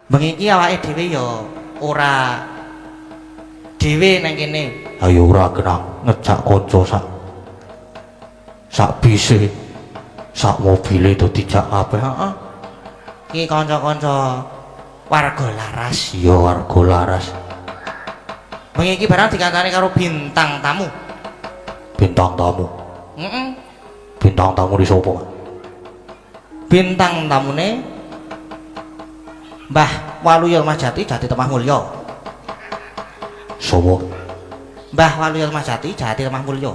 Bengi iki awake dhewe ya ora dhewe nang kene. Ayo ora kena ngejak kanca sak sak bise, sak mobile do dijak kabeh. Heeh. Iki kanca-kanca warga Laras. Iya, warga Laras. Bengi iki barang dikancani karo bintang tamu. Bintang tamu. Heeh. Bintang tamu di sapa, Pak? Bintang tamune Mbah Waluyo Majati Jati Temah Mulya. Sapa? Mbah Waluyo Majati Jati Temah Mulya.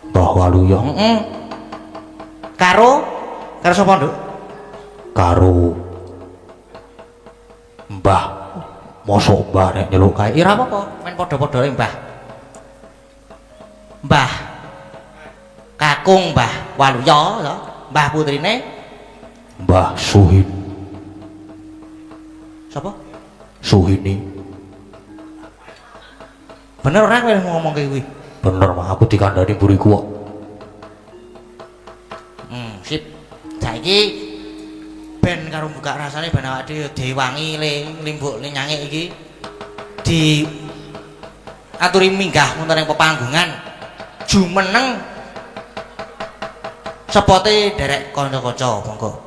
Mbah Waluyo. Heeh. Karo karo sapa, Nduk? Karo Mbah. Mosok Mbah nek nyeluk kae ora apa-apa, men padha-padha Mbah. Mbah Kakung Mbah Waluyo to, Mbah putrine Mbah Suhin. Sapa? Suhini. Bener ora kowe ngomong kayak kuwi? Bener, Mas, aku dikandani mburiku kok. Sip. Saiki ben karo buka rasane ben awake dhewe diwangi le limbuk le nyangik iki di aturi minggah wonten ing pepanggungan jumeneng sepote derek kanca-kanca monggo.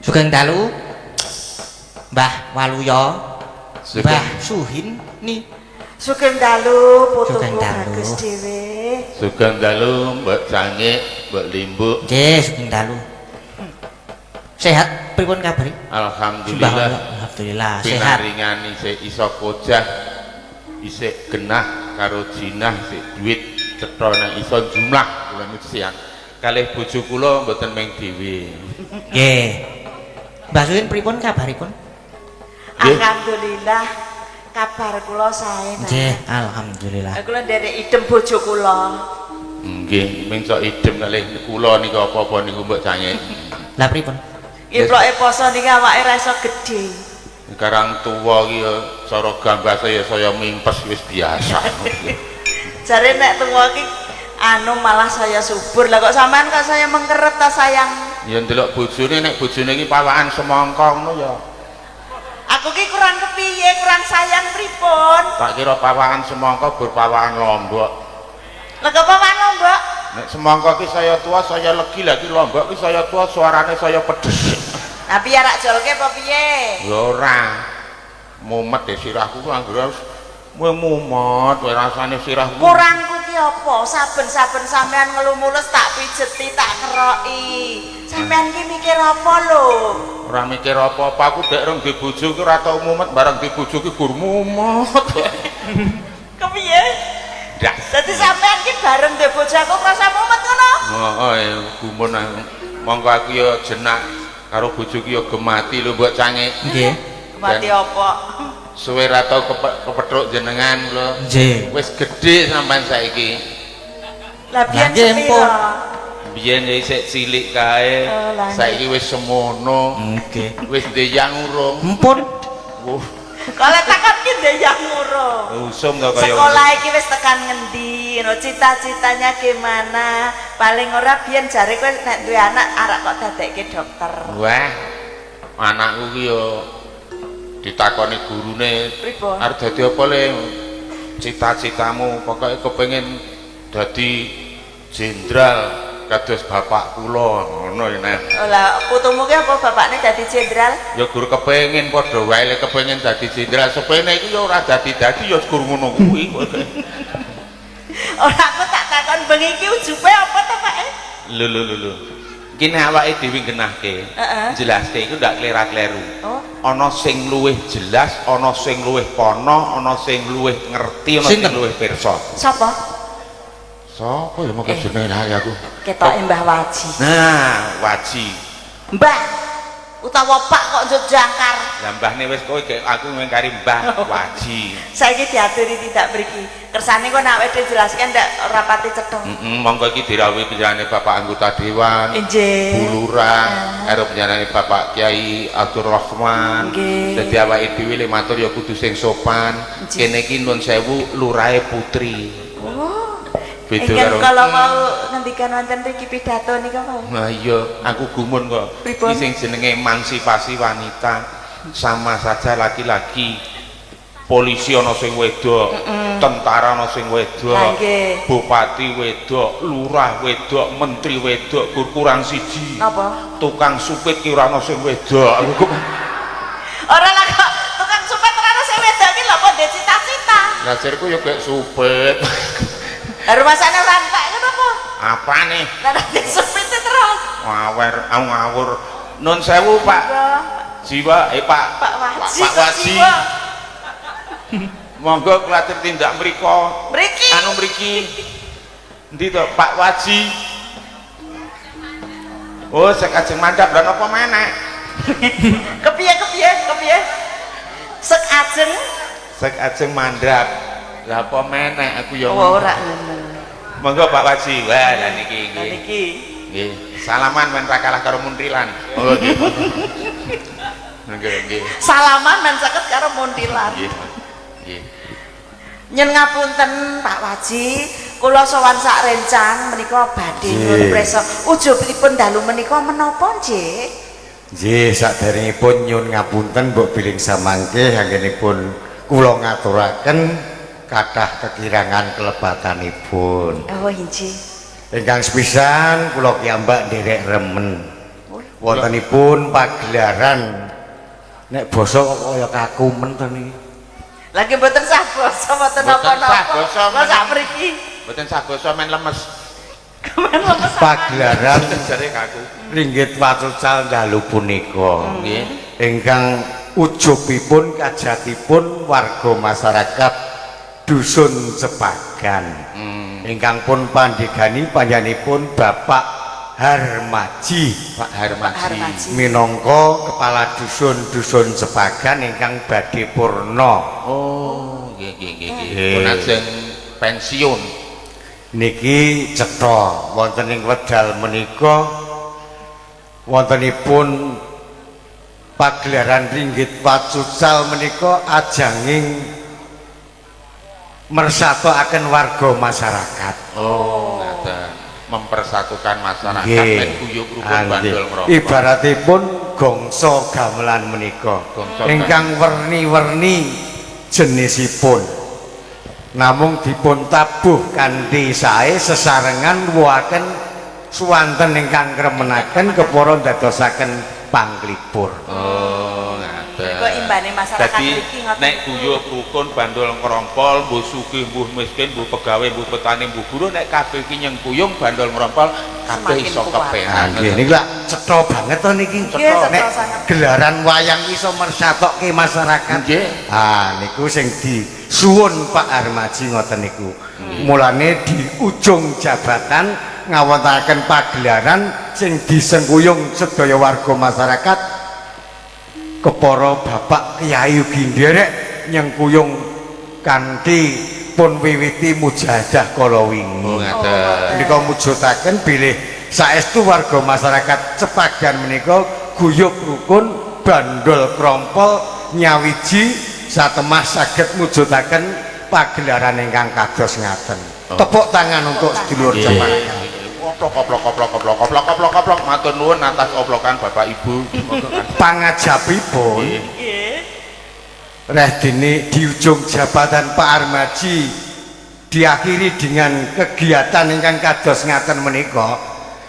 Sugeng dalu Mbah Waluyo, Mbah Suhin ni. Sugeng dalu putuku bagus dhewe. Sugeng dalu Mbak Cangik, Mbak Limbuk. Nggih, sugeng dalu. Sehat pripun kabare? Alhamdulillah. Alhamdulillah sehat. Pinaringan isih iso kojah, isih genah karo jinah, isih duit cetha nang iso jumlah kula niku siang. Kalih bojo kula mboten mung dhewe. Nggih. Mbah Suhin pripun kabaripun? Alhamdulillah kabar kula sae. Nggih, alhamdulillah. Kula nderek idem bojo kula. Nggih, ming sok idem kalih kula niku apa-apa niku Mbok Cangik. Lah pripun? Imploke poso niki awake ra iso gedhe. Sekarang tuwa iki ya cara gambase ya saya mimpes wis biasa. Jare nek tuwa iki anu malah saya subur. Lah kok sampean kok saya mengkeret ta sayang? Ya ndelok bojone, nek bojone iki pawakan semangka ngono ya. Aku ki kurang kepiye, kurang sayang pripun? Tak kira pawakan semangka ber pawakan lombok. Lah kok pawakan lombok? Nek semangka ki saya tua saya legi, lah ki lombok ki saya tua suarane saya pedes. Lah piye rak jolke apa piye? Ya ora. Mumet e sirahku ku anggere mumet wae rasane sirahku. Kurangku ki apa? Saben-saben sampean ngelumulus tak pijeti, tak keroki. Sampean ki mikir apa lho? Ora mikir apa-apa, aku dek rong di bojo ki ora tau mumet, bareng di bojo ki gur mumet. Kepiye? Ndak. Dadi sampean ki bareng di bojo aku krasa mumet ngono? Heeh, gumun aku. Monggo aku ya jenak karo bojoku ya gemati lho Mbok Cangik. Nggih. Gemati apa? Suwe ra tau kepethuk jenengan lho. Nggih. Wis gedhe sampean saiki. Lah biyen sepiro? Biyen ya isih cilik kae. Saiki wis semono. Nggih. Wis ndeyang urung. Empun. Wuh. Kalau takon ki ndeyang urung. Usum to kaya sekolah iki wis tekan ngendi? No cita-citanya gimana? Paling ora biyen jare kowe nek duwe anak arak kok dadekke dokter. Wah. Anakku ki yo ditakoni gurune, arep dadi apa le? Cita-citamu pokoke kepengin dadi jenderal kados bapak kula ngono ya nek. Lah putumu ki apa bapakne dadi jenderal? Ya gur kepengin padha wae lek kepengin dadi jenderal sepene iku ya ora dadi-dadi ya gur ngono kuwi. Ora, aku tak takon bengi iki ujube apa to, Pak? Lho lho lho lho. Iki nek awake dhewe genahke, jelaske iku ndak klera-kleru. Oh. Ana sing luwih jelas, ana sing luwih pono, ana sing luwih ngerti, ana sing Sinten? luwih pirsa. Sapa? Sapa ya mung jenenge aku? Ketoke Mbah Waji. Nah, Waji. Mbah utawa Pak kok njuk jangkar. Lah mbahne wis kowe gek aku ngkari Mbah Waji. Saiki diaturi tidak mriki. Kersane kok nek awake dhewe jelaskan ndak rapati cetha. Heeh, monggo iki dirawuhi panjenengane Bapak anggota dewan. Injih. Bu Lurah, karo panjenengane Bapak Kiai Abdul Rahman. Nggih. Dadi awake dhewe le matur ya kudu sing sopan. Nggih. Kene iki nuwun sewu lurahe putri. Oh. Beda Ingkang karo kala mau ngendikan wonten mriki pidato nika mau. Nah iya, aku gumun kok. Pripun? Iki sing jenenge emansipasi wanita sama saja laki-laki. Polisi ana sing wedok, tentara ana sing wedok, Lah, nggih. bupati wedok, lurah wedok, menteri wedok, gur kurang siji. Napa? Tukang supit ki ora ana sing wedok. Aku kok Ora lah kok tukang supet ora ana sing wedok iki lho kok ndek cita-cita. Lah sirku ya kayak supit. Lah rumasane ora entek ngono apa? Apane? Lah nek supite terus. Ngawer, aku ngawur. Nun sewu, Pak. Jiwa, eh Pak. Pak Waji. Pak kok Waji. jiwa. Monggo kula tindak mriko. Mriki. Anu mriki. Endi to, Pak Waji? Oh, sek ajeng mandhap lha napa menek? Kepiye kepiye kepiye? Sek ajeng. Sek ajeng mandhap. Lah apa menek aku ya. Oh, ora ngono. Monggo Pak Waji. Wah, lah niki Lah nggih. niki. Nggih. Salaman men ra kalah karo Muntilan. Monggo nggih. Nggih, nggih. Salaman men saged karo Muntilan. Nggih. Nggih. Nyen ngapunten Pak Waji, kula sowan sak rencang menika badhe nyuwun prisa. Ujubipun dalu menika menapa nggih? Nggih, saderengipun nyuwun ngapunten mbok bilih samangke anggenipun kula ngaturaken kathah kekirangan kelepatanipun. Oh, inggih. Ingkang sepisan kula kiyambak nderek remen. Wontenipun pagelaran nek basa kok kaya kaku men to niki. Lagi mboten sah basa mboten Mboten sah napa-napa. basa, Kok sak mriki. Mboten sah basa men lemes. Kemen lemes apa? Pagelaran Jare kaku. ringgit wacucal dalu punika. Nggih. Ingkang ujubipun kajatipun warga masyarakat dusun Cepagan. Ingkang pun pandegani panjenenganipun Bapak Harmaji Pak Harmaji. Harmaji. Minangka kepala dusun dusun Cepagan ingkang badhe purna. Oh, nggih nggih nggih nggih. Nggih. Pun ajeng pensiun. Niki cetha wonten ing wedal menika wontenipun pagelaran ringgit wacucal menika ajanging mersatokaken warga masyarakat. Oh, ngaten. Mempersatukan masyarakat Nggih. men guyub rukun Ah, nggih. bandul ngrokok. Ibaratipun gongso gamelan menika Gongso ingkang werni-werni jenisipun. Namung dipun tabuh kanthi sae sesarengan nuwuhaken suwanten ingkang ngremenaken kepara ndadosaken panglipur. Oh, ngaten. Kok imbane masyarakat Dadi mriki ngoten. nek guyub rukun bandul ngrompol, mbuh sugih, mbuh miskin, mbuh pegawe, mbuh petani, mbuh buruh nek kabeh iki nyengkuyung bandul ngrompol kabeh Semakin iso kuat. kepenak. Ah, nggih niku lak cetha banget to niki. Nggih, cetha Nek sanget. gelaran wayang iso mersatokke masyarakat. Nggih. Ah niku sing disuwun Pak Harmaji ngoten niku. Mulane di ujung jabatan ngawontenaken pagelaran sing disengkuyung sedaya warga masyarakat kepara Bapak Kyai ugi nderek nyengkuyung kanthi pun wiwiti mujahadah kala wingi. Oh, ngaten. Menika mujudaken bilih saestu warga masyarakat Cepagan menika guyub rukun bandol krompol nyawiji satemah saged mujudaken pagelaran ingkang kados ngaten. Tepuk tangan untuk sedulur Cepagan. Koplok koplok koplok koplok koplok koplok koplok matur nuwun atas oplokan Bapak Ibu. Monggo kan. Pangajapipun Nggih. Nggih. reh dene di ujung jabatan Pak Armaji diakhiri dengan kegiatan ingkang kados ngaten menika,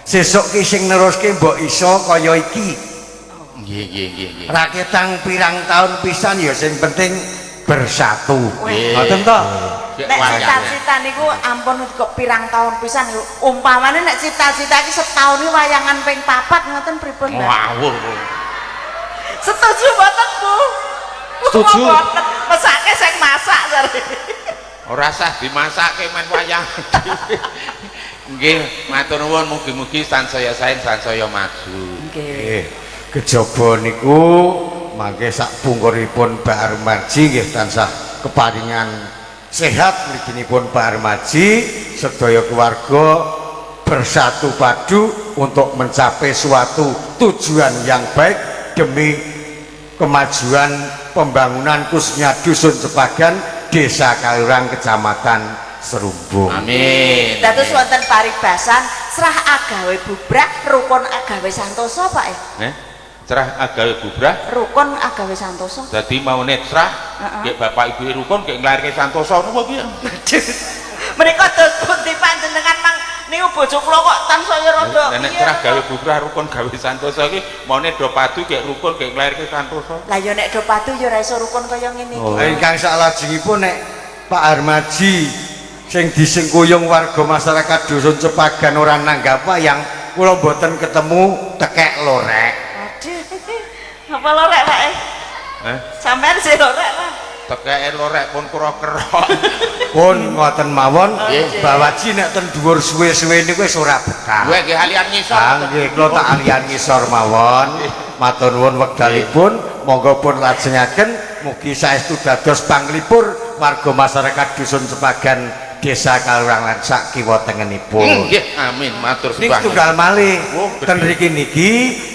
sesuk ki sing neruske mbok iso kaya iki. Nggih, nggih, nggih, nggih. Raketang pirang tahun pisan ya sing penting bersatu. Nggih. Ngoten to? Nek cita-cita niku ampun kok pirang tahun pisan niku. Umpamane nek cita-cita iki setahun iki wayangan ping 4 ngoten pripun, Mbak? Ngawur. Setuju mboten, Bu? Setuju. Mboten. Mesake sing masak jare. Ora sah dimasake men wayang. Nggih, matur nuwun, mugi-mugi sansaya sae sansaya maju. Nggih. Nggih. Kejaba niku mangke sak pungkuripun Pak Armaji nggih tansah keparingan sehat mliginipun Pak Armaji, sedaya keluarga bersatu padu untuk mencapai suatu tujuan yang baik demi kemajuan pembangunan khususnya Dusun Cepagan, Desa Kaliurang, Kecamatan Srumbung. Amin. Dados wonten paribasan srah agawe bubrah, rukun agawe santosa, Pak. Eh? Eh? Crah agawe bubrah, Rukun agawe santosa. Dadi maune crah, nggih bapak ibu rukun nggih nglairke santosa napa piye? Menika dos pundi panjenengan mang niku bojo kula kok tansaya rada Nek piye crah to? Gawe bubrah rukun gawe santosa iki maune do padu gek rukun gek nglairke santosa. Lah ya nek do padu ya ora iso rukun kaya ngene iki. Oh. Ingkang saklajengipun nek Pak Armaji sing disengkuyung warga masyarakat Dusun Cepagan ora nanggap wayang, kula mboten ketemu tekek lorek. Aduh. Apa lorek, Pak? Eh? Eh? Sampeyan sih lorek, Pak. Tekeke lorek pun kira-kira. Pun ngoten mawon, Nggih. Mbah Waji nek ten dhuwur suwe-suwe niku wis ora betah. Gue nggih alian ngisor. Ah nggih, kula tak alian ngisor mawon. Matur nuwun wekdalipun, monggo pun lajengaken mugi saestu dados panglipur warga masyarakat Dusun Cepagan, Desa Kaliurang lan sak kiwa tengenipun. Nggih, amin, matur Ning sembah. tunggal malih Oh, gede. ten mriki niki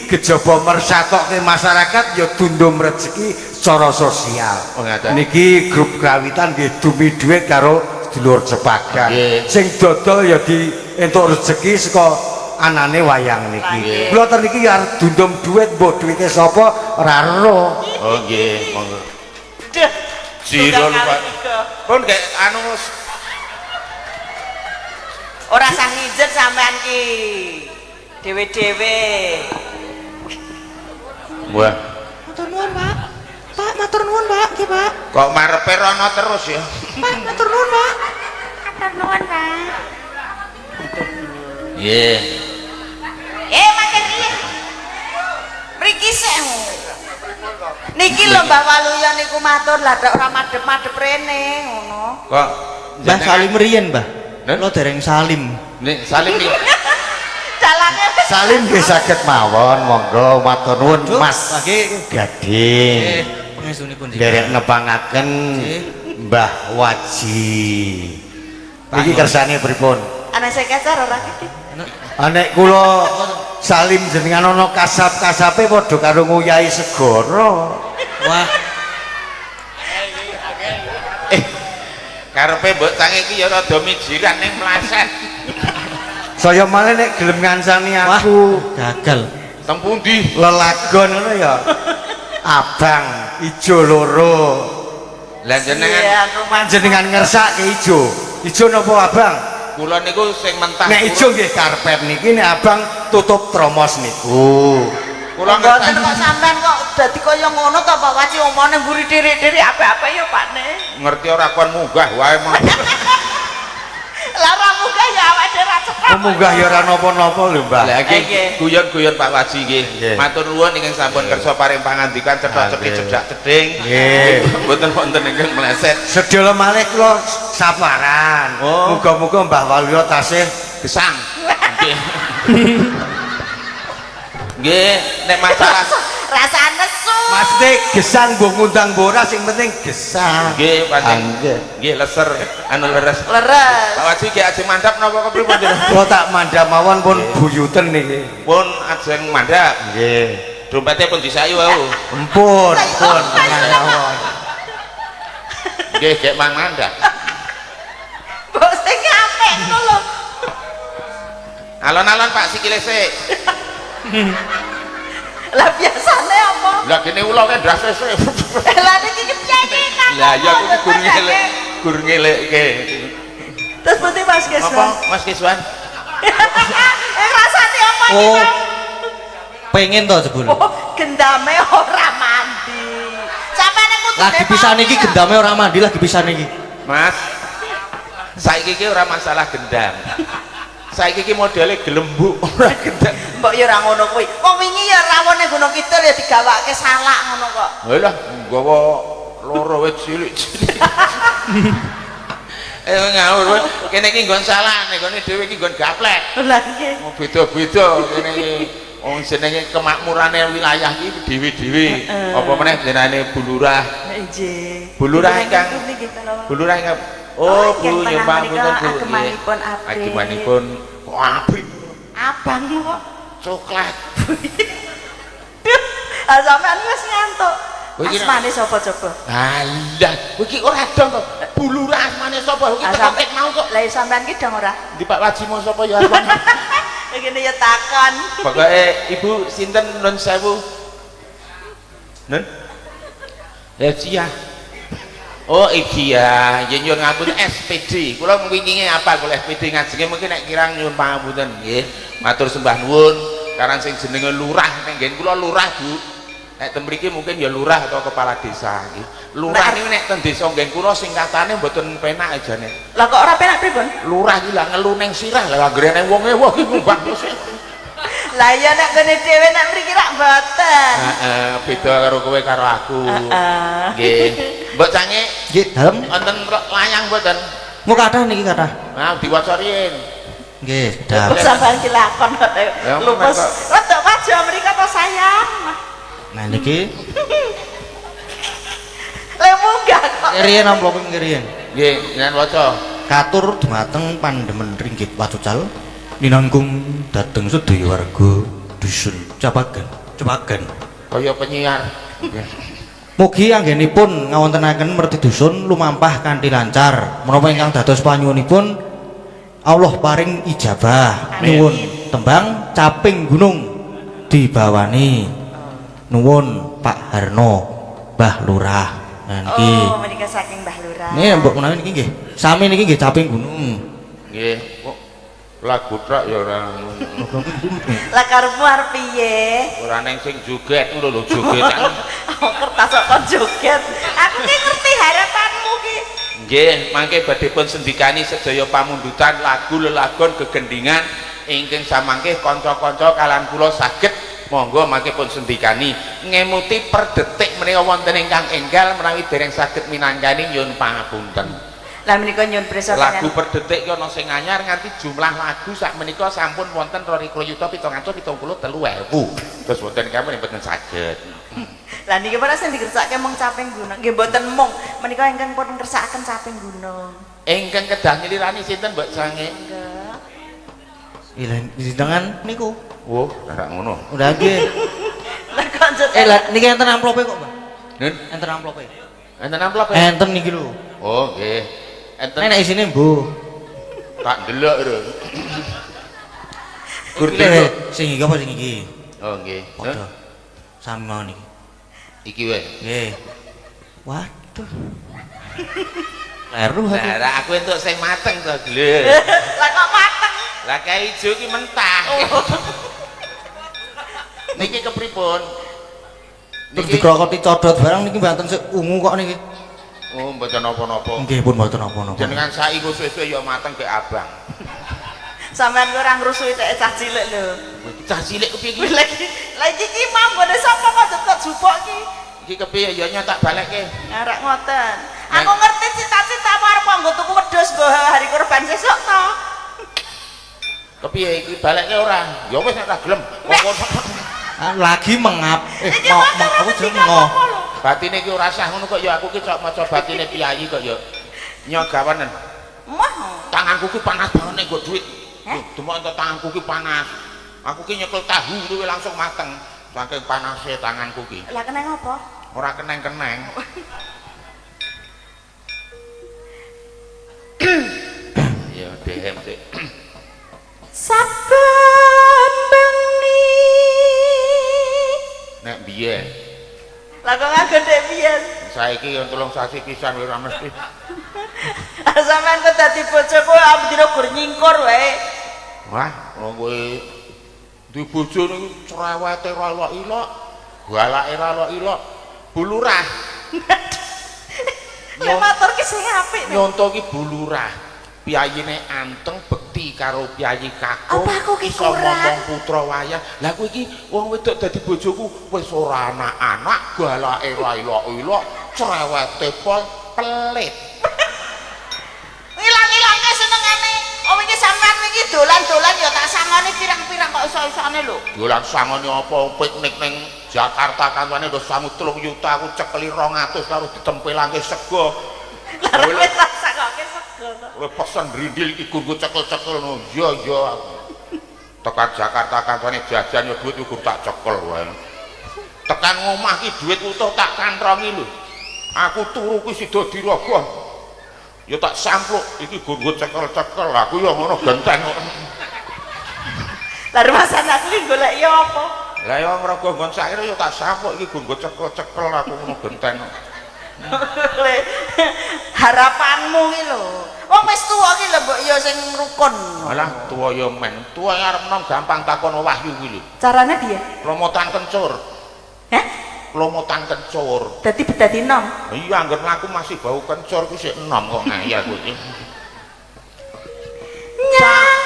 kejaba mersatoke masyarakat ya dundum rezeki secara sosial. Oh, ngaten. Niki grup krawitan nggih dumi dhuwit karo sedulur Cepagan. Nggih. Sing dodol ya di entuk rezeki saka anane wayang niki. Nggih. Kula ten niki arep dundum dhuwit, mbok dhuwite sapa ora ero. Oh nggih, monggo. Duh. Jiro Tunggal lupa. kali tiga. Pun kayak anu. Ora sah ngijet sampean ki. Dewe-dewe. Wah, Matur nuwun, Pak. Pak, matur nuwun, Pak. Nggih, Pak. Kok marepe rono terus ya? Pak, matur nuwun, Pak. Matur nuwun, Pak. Nggih. Eh, makin riyen. Mriki sik. Niki lho Mbah Waluyo niku matur lah dak ora madhep-madhep rene ngono. Kok Mbah salim riyen, Mbah. Nen? Kula dereng salim. Nek salim nih. Dalange wis Salim nggih saged mawon, monggo matur nuwun. Duh, Mas lagi Gading. Pangestunipun nggih. Nderek nepangaken Nggih. Mbah Waji. Niki kersane pripun? Ana sing kecer ora iki? Ah, nek kula salim jenengan ana kasap-kasape padha karo nguyahi segara. Wah, Eh, karepe mbok cange iki ya rada mijiran ning mleset. Saya malah nek gelem ngancani wah, aku gagal. Teng pundi? Lelagon ngono ya. Abang ijo loro. Lah jenengan Iya, rumah Jenengan ngersake ijo. Ijo napa abang? Kula niku sing mentah. Nek ijo nggih karpet niki, nek abang tutup tromos niku. Kula Mboten ngerti kok sampean kok dadi kaya ngono to, Pak Waji, omone mburi diri-diri apik-apik ya Pak ne. Ngerti ora kon munggah wae mau. Lah ora munggah ya awake dhewe ra cekap. Oh, munggah ya ora napa-napa lho, Mbah. Lah nggih Nggih. guyon-guyon Pak Waji nggih. Nggih. Matur nuwun ingkang sampun kersa paring pangandikan cetha cekik Nggih. cedak cedhing. Nggih. Mboten wonten ingkang meleset. Sedela malih kula saparan. Oh. Muga-muga Mbah Waluyo tasih Gesang. Nggih. Nggih, nek masalah Rasa nesu. Maksudnya gesang mbok ngundang mbok ora sing penting gesang. Nggih pancen. Ah, nggih. Nggih leser anu leres. Leres. Pak Waji nggih ajeng mandhap napa kepripun jenengan? Kula tak mandhap mawon pun buyuten niki. Pun ajeng mandhap. Nggih. Dompete pun disayu wau. Empun, pun tenang mawon. Nggih, gek mang mandhap. Mbok sing apik ngono lho. Alon-alon Pak sikile sik. Lah biasane apa? Lah gene ula ke ndase sik. Lah niki kepiye iki? Lah ya aku gur ngelek, gur ngelekke. Terus pundi Mas Apa Kiswan? Mas Kiswan? Eh rasane apa iki, Oh. Bang? Pengen to jebul. Oh, gendame ora mandi. Sampeyan kudune Lagi pisan iki mandi, ya? gendame ora mandi lagi pisan iki. Mas. Saiki iki ora masalah gendam. Saiki iki modele gelembuk ora gendam. Mbok ya ora ngono kuwi. Wong wingi ya rawon ning Gunung Kidul ya digawake salak ngono kok. Halah, nggawa loro wit cilik-cilik. Eh ngawur kowe. Kene iki nggon salah, nek gone dhewe iki nggon gaplek. Lah nggih. Mau beda-beda kene iki. Wong jenenge kemakmurane wilayah iki dhewe-dhewe. Apa meneh jenenge Bu Lurah. Nggih. Bu Lurah ingkang Nggih, Bu Lurah ingkang Oh, Bu ingkang nyuwun tengah pangapunten menika Bu. agemanipun abrik. Agemanipun kok abrik Abang kok. coklat. Ah sampean wis ngantuk. Kowe iki Asmane sapa coba? Alah, kowe iki ora dong to. Bu Lurah asmane sapa? Kowe iki Ah, teko sampe- ket mau kok. Lah ya sampean ki dong ora? Di Pak Wajimo sapa ya asmane? Ngene ya takon. Pokoke Ibu sinten nun sewu? Nun? Cia. Oh iya, yen nyuwun ngapunten SPD. Kula winginge apa kula SPD ngajenge mungkin nek kirang nyuwun pangapunten nggih. Matur sembah nuwun karang sing jenenge lurah nek nggen kula lurah, Bu. Nek ten mriki mungkin ya lurah atau kepala desa nggih. Lurah niku nek ten desa nggen kula singkatane mboten penak jane. Lah kok ora penak pripun? Lurah iki lah ngelu ning sirah lah anggere ning wonge wah iki ngumbah. Lah iya nek kene dhewe nek mriki rak mboten. Heeh, beda karo kowe karo aku. Heeh. Nggih. Mbok Cange Nggih, dalem. wonten layang mboten? Mau kathah niki kathah. Nah, diwaca riyin. Nggih, sedap. Kok sampean ki lakon kok. Ya, Lupus. kok. Rada maju mriko to sayang. Nah niki Le munggah kok. riyen amplope riyen. Nggih, jenengan waca. Katur dumateng pandemen ringgit wacucal ninangkung dhateng sedaya warga dusun Capagan. Capagan. Kaya penyiar. Nggih. Mugi anggenipun ngawontenaken merti dusun lumampah kanthi lancar. Menapa ingkang dados panyuwunipun Allah paring ijabah. Amin. Nuwun tembang caping gunung dibawani. Nuwun Pak Harno, Mbah Lurah. Nah niki. Oh, menika saking Mbah Lurah. Niki mbok menawi niki nggih. Sami niki nggih caping gunung. Nggih. Kok lagu tok ya ora ngono. Lah karepmu arep piye? Ora neng sing joget ngono lho, jogetan. Oh, kertas kok kon joget. Aku ki ngerti harapanmu ki. Nggih, mangke badhe pun sendikani sedaya pamundutan lagu lelagon gegendingan ingkang samangke kanca-kanca kalan kula saged monggo mangke pun sendikani ngemuti per detik menika wonten ingkang enggal menawi dereng saged minangkani nyuwun pangapunten. Lah menika nyuwun prisa Lagu per detik ki ana sing anyar nganti jumlah lagu sak menika sampun wonten 22.773.000. Terus wonten kami mboten saged. Lah niki para sing dikersake mung caping gunung. Nggih mboten mung menika ingkang pun ngersakaken caping gunung. Ingkang kedah nyelirani sinten Mbok Sange? Monggo. Iya, jenengan niku. Oh, ora ngono. Udah nggih. Lah kok njet. Eh lah niki enten amplope kok, Mbah. Nun, Enten amplope. enten amplop? Ya? Enten niki lho. Oh, nggih. Enten Nek isine mbuh. tak ndelok lho. Gur Iki delok. sing iki apa sing iki? Oh, nggih. Padha. Sami mawon iki. Iki wae. Nggih. Waduh. Kleru aku. Lah, lah, aku entuk sing mateng to, Gle. Lah kok mateng? Lah kae ijo ki mentah. Niki kepripun? Terus dikrokoti codot barang niki mboten sik ungu kok niki. Oh, mboten napa-napa. Nggih pun mboten napa-napa. Jenengan saiki suwe-suwe ya mateng ke abang. Sampeyan ku ora ngrusuhi tek cah cilik lho. Cah cilik kepiye iki? Lagi lagi iki mambone sapa kok kok jupuk ki? Iki kepiye ya nya tak balekke. Ngarak ngoten. Aku ngerti cita-cita arep nggo tuku wedhus nggo hari kurban sesuk to. Kepiye iki balekke ora? Ya wis nek ora gelem. Kok Ah, lagi mengap. Eh, Iki mau mau mau aku ngerti jeneng ngo. apa lho. Batine iki ora sah ngono kok ya aku ki cok maca batine piyayi kok ya. Nyogawanen. Mah. Tanganku ki panas banget nek nggo duit. Heh? Demok entuk tanganku ki panas. Aku ki nyekel tahu kuwi langsung mateng. Saking panase tanganku ki. Lah keneng apa? Ora keneng-keneng. Ya DM sik. Saben bengi. Nek biyen Lah kok nganggo ndek biyen? saiki yang 3 sasi pisan ora mesti. Sampean kok dadi bojoku ambedina gur nyingkur wae. Wah, wong kowe duwe bojo niku cerewete ra ilok-ilok, galake ra ilok-ilok. Bu Lurah. Lek matur ki sing apik. Nyonto ki Bu Lurah. Piyayine anteng bekti karo piyayi kakung. Apa aku ki iso kurang? Ngomong putra wayah. Lah kowe iki wong wedok dadi bojoku wis ora anak-anak, galake ra ilok-ilok, cerewete pol, pelit. Ilang-ilangke senengane. Oh wingi sampean wingi dolan-dolan ya tak sangoni pirang-pirang kok iso-isone lho. Dolan sangone apa piknik ning Jakarta kancane udah sangu 3 yuta aku cekeli 200 karo ditempelake sego. Lah wis tak sangoke sego to. Kowe pesen rindil iki nggo cekel-cekel no. Iya iya aku. Tekan Jakarta kancane jajan ya duit ukur tak cekel wae. Tekan ngomah ki duit utuh tak kantrongi lho. Aku turu ki sida dirogoh. Ya tak sampluk iki nggo cekel-cekel. Aku ya ngono genteng kok. Lah rumasan aku ki golek ya apa? Lah ya ngrogoh nggon saire ya tak sampluk iki nggo cekel-cekel aku ngono genteng. Le, harapanmu ki lho. Wong wis tuwa ki lho mbok ya sing rukun. Alah tuwa ya men. Tuwa arep enom gampang takon Wahyu kuwi lho. Carane piye? Klomotan kencur. Heh? Klomotan kencur. Dadi bedadi enom. Iya angger mlaku masih bau kencur kuwi sik enom kok ngayal kowe iki. Nyang.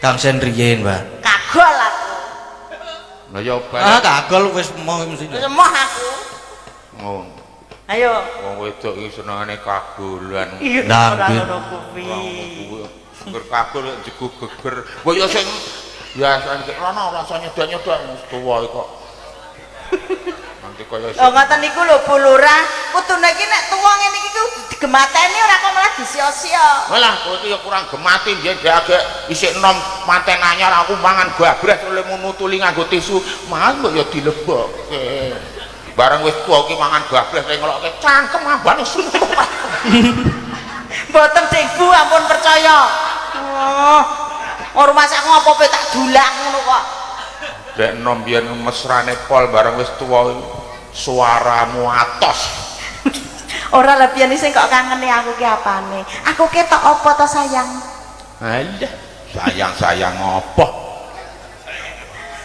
Kang Sen riyen, Mbak. Kagol aku. Lah ya Ah, balik. kagol wis moh mesti. Wis emoh aku. Ngono. Ayo. Wong wedok iki senengane kagolan. Iya, Lah, ora nggih. ngono kuwi. Geger kagol jegu geger. Mbok ya sing biasa iki rono rasa nyedak-nyedak wis tuwa kok. Nanti kaya Oh ngoten niku lho Bu Lurah, kudune iki nek tuwa ngene iki kudu digemateni ora kok malah disia-sia. Walah, kowe iki ya kurang gemati mbiyen gak agek isih enom manten anyar aku mangan gabres oleh nutuli nganggo tisu. Mas mbok ya dilebokke. Bareng wis tuwa iki mangan gabres ning ngelokke cangkem ambane sumpah. Mboten Dik Bu, ampun percaya. Oh. Ora masak ngopo pe tak dulang ngono kok. Dek enom biyen mesrane pol bareng wis tuwa suaramu atos. Ora lah biyen sing kok kangeni aku ki apane? Aku ketok apa to sayang? Alah, sayang-sayang apa?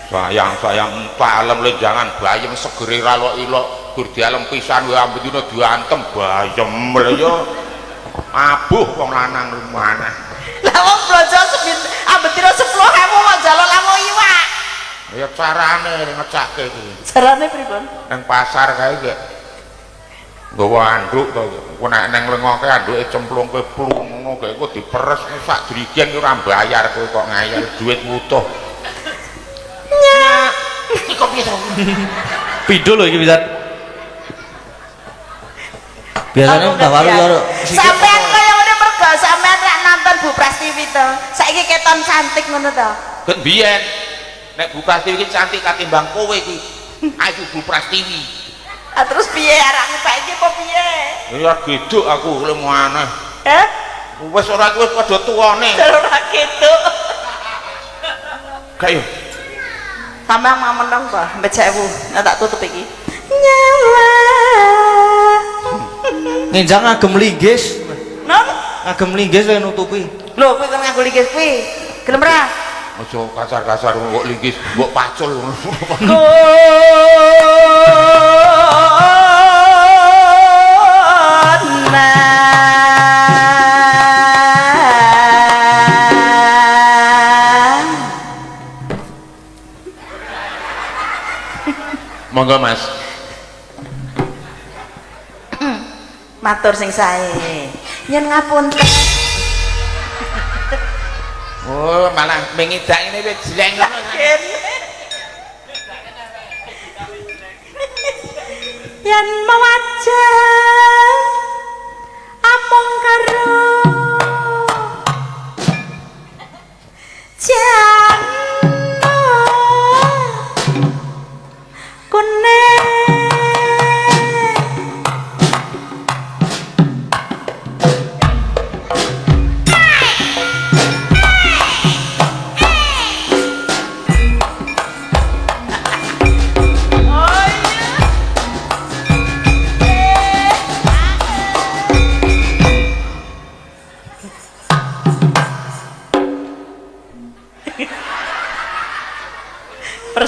Sayang-sayang palem le jangan bayem segere ra ilok-ilok gur dialem pisan wae ambedina diantem bayem lho ya. Abuh wong lanang lumaneh. Lah wong blonjo ambedina 10.000 kok njaluk lamu iwak. Ya carane ngecake iki. Carane pripun? Nang pasar kae gek nggawa anduk to. Ku nek nang lengoke anduke cemplungke plung ngono gek iku diperes sak drigen ki ora mbayar kowe kok ngayal duit wutuh. Nyak. Iki kok piye to? Pindho lho iki pisan. Biasane Aku Mbah Walu ngerti ya aku. Sampean kaya ngene mergo sampean rak nonton Bu Prastiwi to. Saiki keton cantik ngono to. Ket biyen nek Bu Prastiwi iki cantik katimbang kowe iki. Ayu Bu Prastiwi. Ah terus piye arek ngepek iki apa piye? Ya geduk aku lemu aneh. Heh? Wis ora aku wis padha tuwane. Ora geduk. Gak yo. Sampeyan mau meneng ta? Mbek 1000. Nah tak tutup iki. Nyawa. Ngenjang ngagem linggis. Non? Ngagem linggis lho nutupi. Lho kuwi kon nganggo linggis kuwi. Gelem ra? Aja kasar-kasar mbok linggis, mbok pacul. Kona. Monggo Mas. Matur sing sae. Yen ngapunten. Oh, malah mengidak ini wis jeleng ngono. Yen mewajah amung karo jana kuning. Oh iya.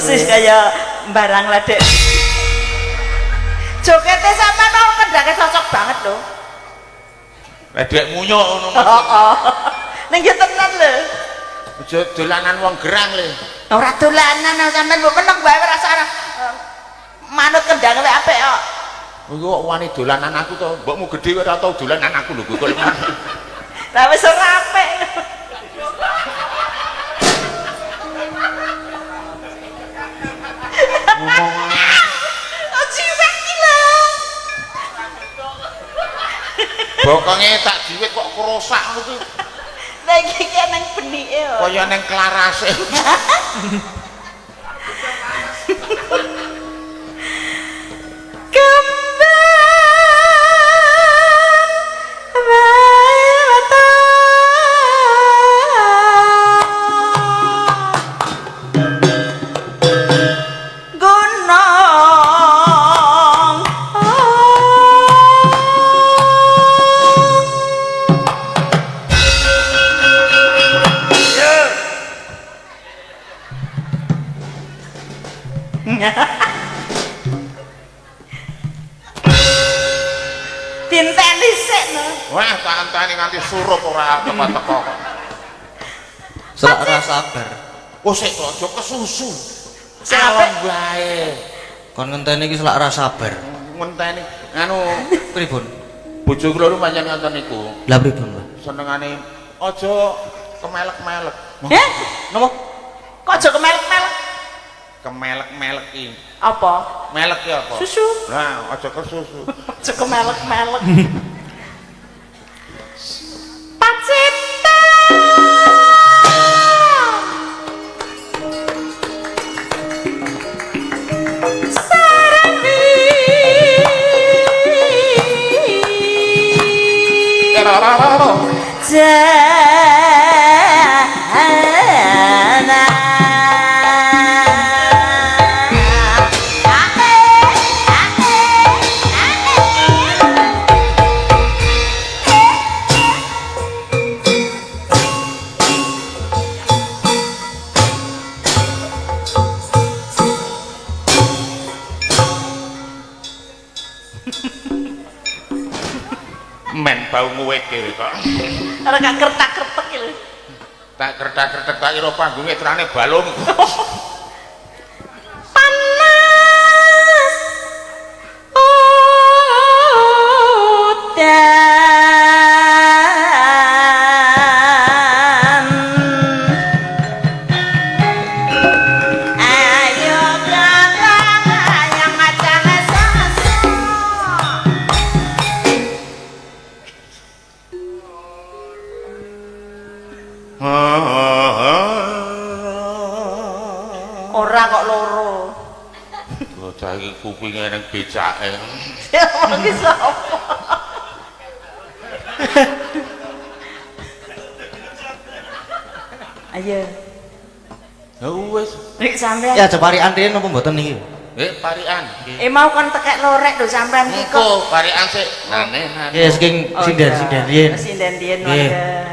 Persis kaya barang ledek. Jogete sampean mau kendake cocok banget lho. Ledek munyuk ngono. Heeh. Ning yo tenan lho. Aja dolanan wong gerang le. Ora dolanan sampean mbok meneng wae ora usah manut kendang wae apik kok. Iku kok wani dolanan aku to, mbokmu gedhe ora tau dolanan aku lho kok. Lah wis ora apik. Ngomong Oh jiwet iki lho. Bokonge tak jiwit kok kerosak ngono kuwi. Lah iki ki nang benike kok. Kaya nang klarase. Kembang wae weton. Gunung Dinteni sik no. Wah, tak enteni nganti surup ora teko-teko kok. Selak ora sabar. Oh sik to, aja kesusu. Sing apik. Alon wae. Kon ngenteni iki selak ora sabar. Ngenteni anu Pripun? Bojo kula nu pancen ngoten niku. Lah pripun, Pak? Senengane aja kemelek-melek. Heh? Napa? Kok aja kemelek-melek? Kemelek-melek iki. Apa? Melek ki apa? Susu. Nah, aja kesusu. Aja kemelek-melek. Pacinta. Sarani. Jana. Ae, ae, ae. Men bau nguwit dhewe kok. Ora gak kertak-kertek iki lho. Tak kertak-kertek tak kira panggunge terane balung. Panas udan. Ayo kakak yang macam sasu. Ora kok loro. Bocah iki kupinge ning becake. Ya wong iki sapa? Ayo, Ya wis. rik sampean. Ya aja parikan riyen napa mboten niki? Parikan. Eh mau kon tekek lorek lho sampean iki kok. Engko parikan sik. Nane nane. Nggih, saking Oh, sinden-sinden iya. riyen. Sinden riyen Nggih. warga.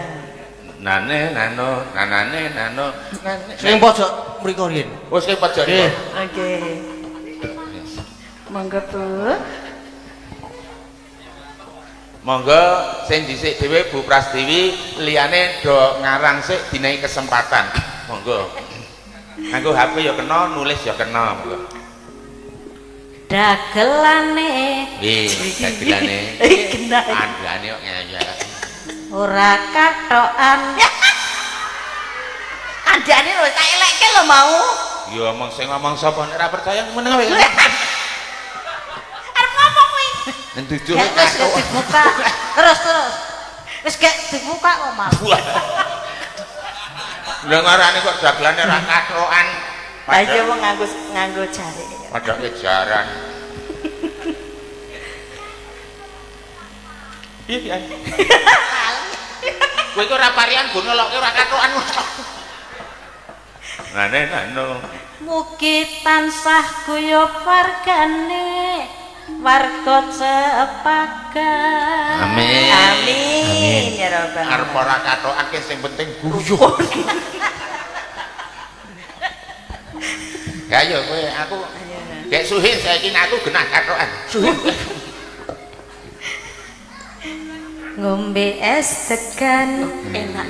Nane nano, nanane nano. Nane. Sing pojok mriku riyen. Oh sing pojok. Nggih. Oke. Monggo Bu. Monggo sing dhisik dhewe Bu Prastiwi, liyane do ngarang sik dinaiki kesempatan. Monggo. Nganggo HP ya kena, nulis ya kena, monggo. Dagelane Nggih, dagelane. Eh kena. Andane kok ngeyel. ora kathokan. Kandhane lho tak elekke lho mau. Ya omong sing ngomong sapa nek ora percaya meneng wae. Arep ngomong kuwi. Nduduh Gek wis gek dibuka. Terus terus. Wis gek dibuka kok malah. Lah ngarani kok dagelane ora kathokan. Lah iya wong nganggo nganggo jarik. Padake jaran. Piye piye? Kowe iki ora parian gono loke ora kathokan. Nane nano. Mugi tansah guyub wargane warga Cepagan. Amin. Amin ya rabbal Arep ora kathokan ki sing penting guyub. Ya ayo kowe aku gek suhin saiki aku genah kathokan. Suhin. Ngombe es degan Enak.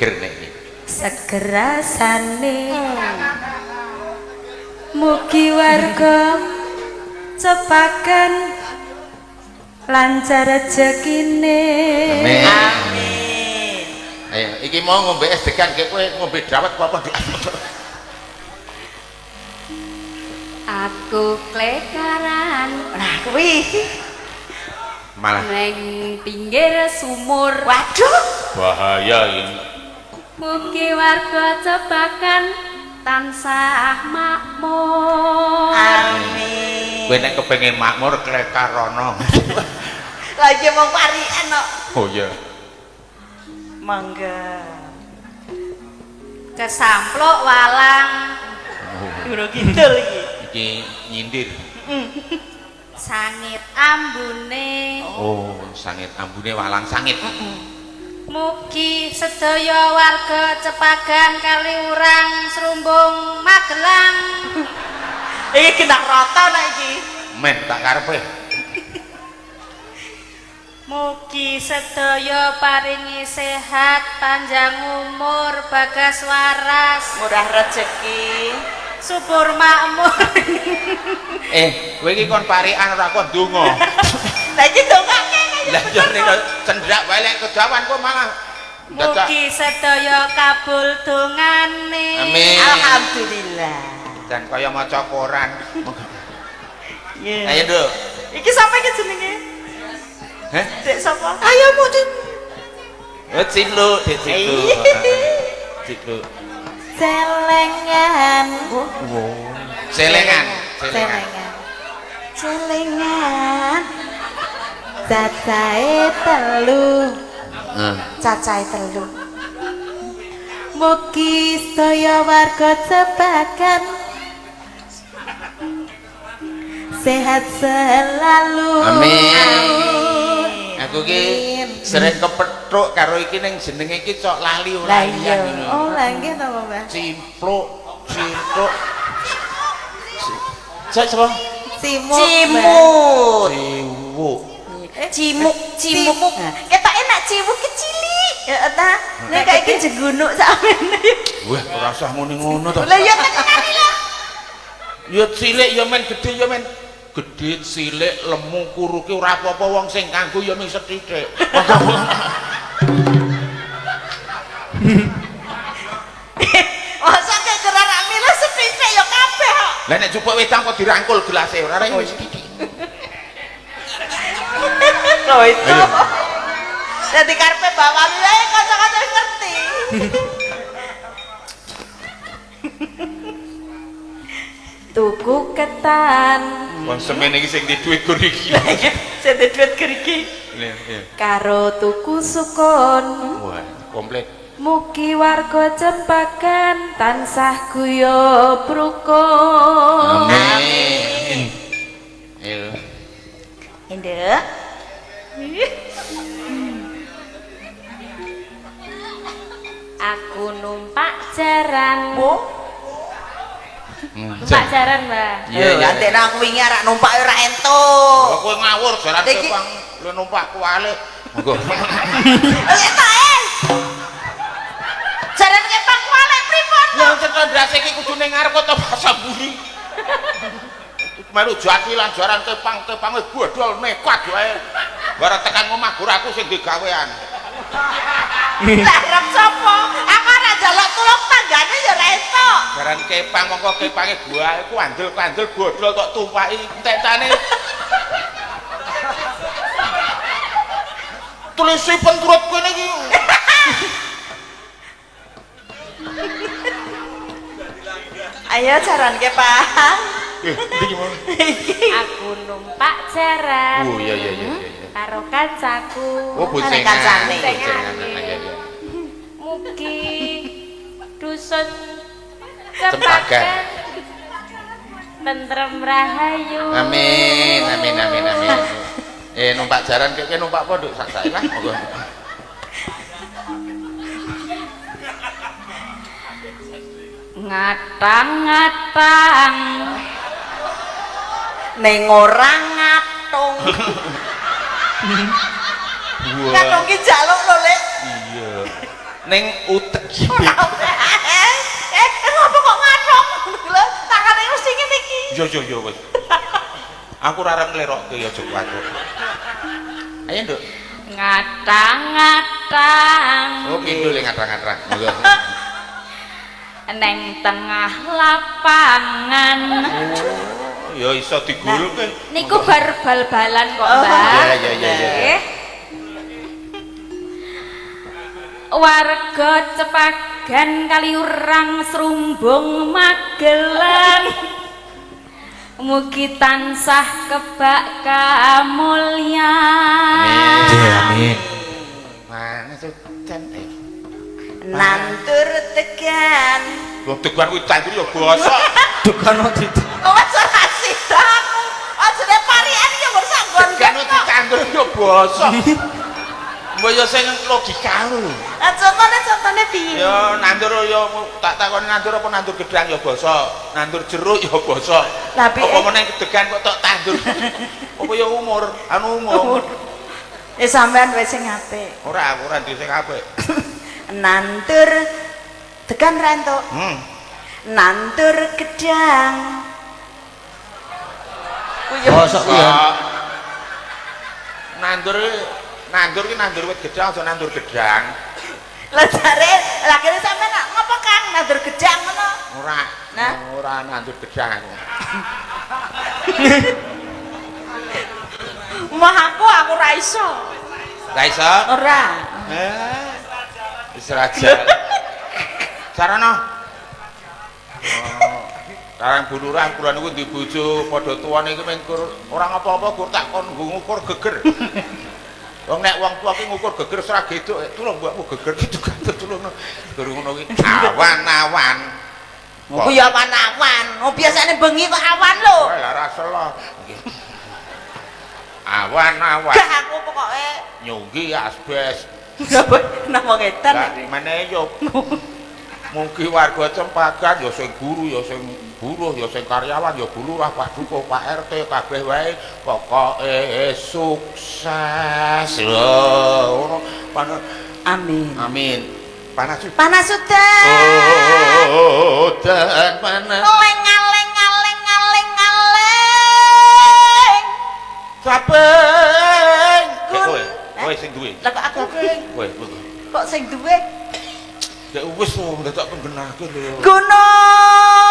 Ger nek iki. Seger rasane. Mugi warga Cepagan lancar rezekine. Amin. Amin. Ayo, iki mau ngombe es degan gek kowe ngombe dawet apa Dik? Aku klekaran Nah, kuwi. Malah neng pinggir sumur. Waduh. bahaya ini. Mugi warga Cepagan tansah makmur. Amin. Kowe nek kepengin makmur klekarono. Lah iki mung parikan kok. Oh iya. Mangga. Kesampluk walang Gunung Kidul iki. Iki nyindir. sangit ambune. Oh, sangit ambune walang sangit. Mugi sedaya warga Cepagan Kaliurang Srumbung Magelang Iki genah rata nek iki. Meh tak karepe. Mugi sedaya paringi sehat, panjang umur, bagas waras, Murah rezeki. subur makmur. Kowe iki kon parikan ora kon donga. Lah iki dongake kaya Lah yo nek cendak wae lek kedawan kok malah dadak. Mugi sedaya kabul dongane. Amin. Alhamdulillah. Dan kaya maca koran. Iya. Ayo, Nduk. Iki sapa iki jenenge? Heh? Dek sapa? Ayo Mudin. Oh, Ciplu, Dek Ciplu. Ciplu. Celengan. Celengan, celengan. Celengan. Cacahe telu. Heeh. Cacahe telu. Mugi sedaya warga Cepagan sehat selalu. Amin. Aku ki sering kepethuk karo iki ning jenenge iki cok lali ora Lah iya. ngono. Oh, lah nggih to, Mbah. Cimpluk, cimpluk. Cok sapa? Cimuk. Cimut. Ciwuk. Cimuk, cimuk. Ketoke nek ciwuk ki cilik. Ya ta. Nek kayak iki jenggunuk sakmene. Wah, ora usah muni ngono to. Lah ya tenan lho. Ya cilik ya men gedhe ya men gedhe cilik lemu kuru ki ora apa-apa wong sing kanggo ya mung sethithik. Masa kek gerak milih sethithik ya kabeh kok. Lah nek jupuk wedang kok dirangkul gelase ora ora wis sithithik. Lho itu. Dadi karepe bawalu ae kanca-kanca ngerti. Tuku ketan Wong semene iki sing di dhuwit gur iki. Sing duwe dhuwit gerigi. Iya, iya. karo tuku sukun. Wah, komplit. Mugi warga Cempagan tansah guyub rukun. Amin. Ayo. Induk. Aku numpak jaran. Oh. Numpak jaran, Mbak. Iya, iya. Antek aku wingi arak numpak ora entuk. Oh, kowe ngawur jaran Iki- kepang lu numpak kuwalik. Monggo. Eh, ta eh. Jaran kepang kuwalik pripun to? Lah cetha ndase iki kudune ngarep kok basa mburi. Melu jatilan jaran kepang kepange bodol nekat wae. Bareng tekan omah gur aku sing digawean. Lah arep sapa? Aku ora njaluk tulung tanggane ya ora entuk. Jaran kepang mongko kepange buahe ku andel-andel bodol kok tumpaki entek-entane. Tulisi penturut kene iki. Ayo jaran kepang. Iki mau. Aku numpak jaran. Oh iya iya iya iya. Karo kancaku. Oh boncengan. Kancane. Boncengan. Iya iya. Mugi dusun Cempagan. Cempagan tentrem rahayu. Amin amin amin amin. Numpak jaran keke numpak apa nduk sak sae lah monggo. Ngatang-ngatang Ning ora ngatung. Ngatung ki jaluk lho, Lek. Iya. Ning utek iki. Eh, ngopo kok ngatung? Lho, tangane mesti ngene iki. Yo yo yo wis. Aku ora arep nglerokke ya aja kuwatir. Ayo, Nduk. Ngatang-ngatang Oh, pindho le ngatrang-ngatrang. Monggo. neng tengah lapangan. Oh, ya iso digulke. Niku bar bal-balan kok, Oh. Mbak. Iya, iya, iya, iya. Nggih. Warga Cepagan Kaliurang Srumbung Magelang. Mugi tansah kebak kamulyan. Nggih, amin. Mana sudan ayo. Nandur tegan. Wong tegan kuwi tandur ya bosok. Dukan kok di Oh, wis ora sida aku. Ajane parian ya ora sak nggon. Tegan kuwi ditandur ya bosok. Mbok ya sing logika lho. Lah contone piye? Ya nandur ya tak takoni nandur apa nandur gedang ya bosok, nandur jeruk ya bosok. Lah, piye? Apa meneh degan kok tok tandur. Apa ya umur, anu umur. Ya sampean wis sing apik. Ora, aku ora duwe sing apik. Nandur tegan ra entuk. Nandur gedang. Kuwi ya Bosok kuwi ya. Kok nandur nandur ki nandur wit gedang aja nandur gedang. Lah jare lah kene sampean nak ngopo Kang nandur gedang ngono? Ora. Nah. Ora nandur gedang aku. Mah aku ora iso. Ra iso? Ora. Eh. Wis raja. Sarana. Oh. Karang Bu Lurah kula niku duwe bojo padha tuwane iki mung kur ora apa-apa gur tak kon nggo ngukur geger. Wong nek wong tuwa ki ngukur geger ora geduk, tulung mbokmu geger gitu kan tulung. Gur ngono ki awan-awan. Ku ya awan-awan. Oh biasane bengi kok awan lho. Wah, lah ra selo. Awan-awan Gak aku pokoke nyunggi asbes. napa napa ngetan. Lah meneh yo mugi warga Cempagan ya sing guru ya sing buruh ya sing karyawan ya Bu Lurah, Pak Dukuh, Pak RT kabeh wae pokoke sukses. Lho ngono. Amin. Amin. Panas Panas sudah. udan panas. Leng aleng aleng aleng aleng. Capeng. Gun. Kowe, kowe sing duwe. Lah kok aku Kowe. kok sing duwe Ya wis to, ndak penggenake lho. gunung.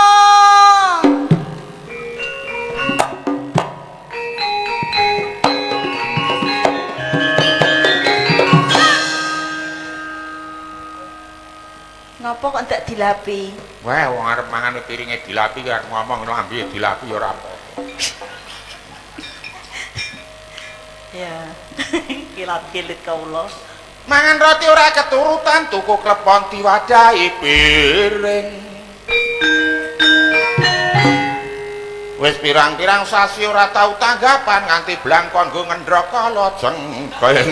Ngopo kok ndak dilapi? Wah, wong arep mangan piringe dilapi ki arep ngomong lambe dilapi ya ora apa. Ya. Kilat-kilit kawula. Mangan roti ora keturutan, tuku klepon diwadahi piring. Wis pirang-pirang sasi ora tau tanggapan nganti blangkon nggo ngendhok kala jengkeng.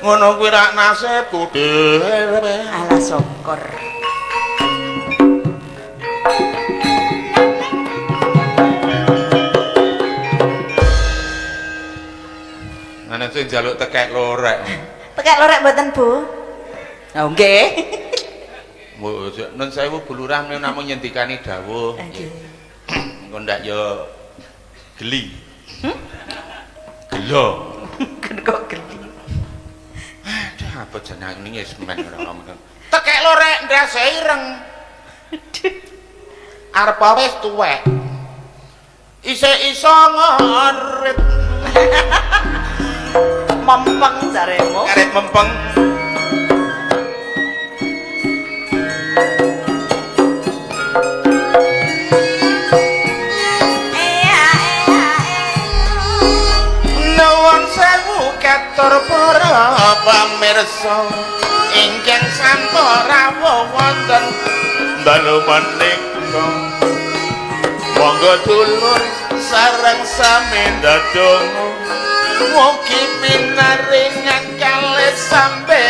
Ngono kuwi rak nasibku dhewe. Alah syukur. Ana sing njaluk tekek lorek. Tekek lorek mboten, Bu? Oh, nggih. Nun sewu Bu Lurah menika namung nyendikani dawuh. Nggih. Engko ndak ya geli. Gelo. Kan kok geli. Aduh, apa jeneng ini wis men ora ngomong. Tekek lorek ndase ireng. Arep wis tuwek. Isih iso ngarit. Mempeng jaremu. Ngarit mempeng. Nuwun sewu katur para pamirsa ingkang sampun rawuh wonten dalu menika. Monggo dulur sareng sami ndedonga mugi pinaringan kalih sambe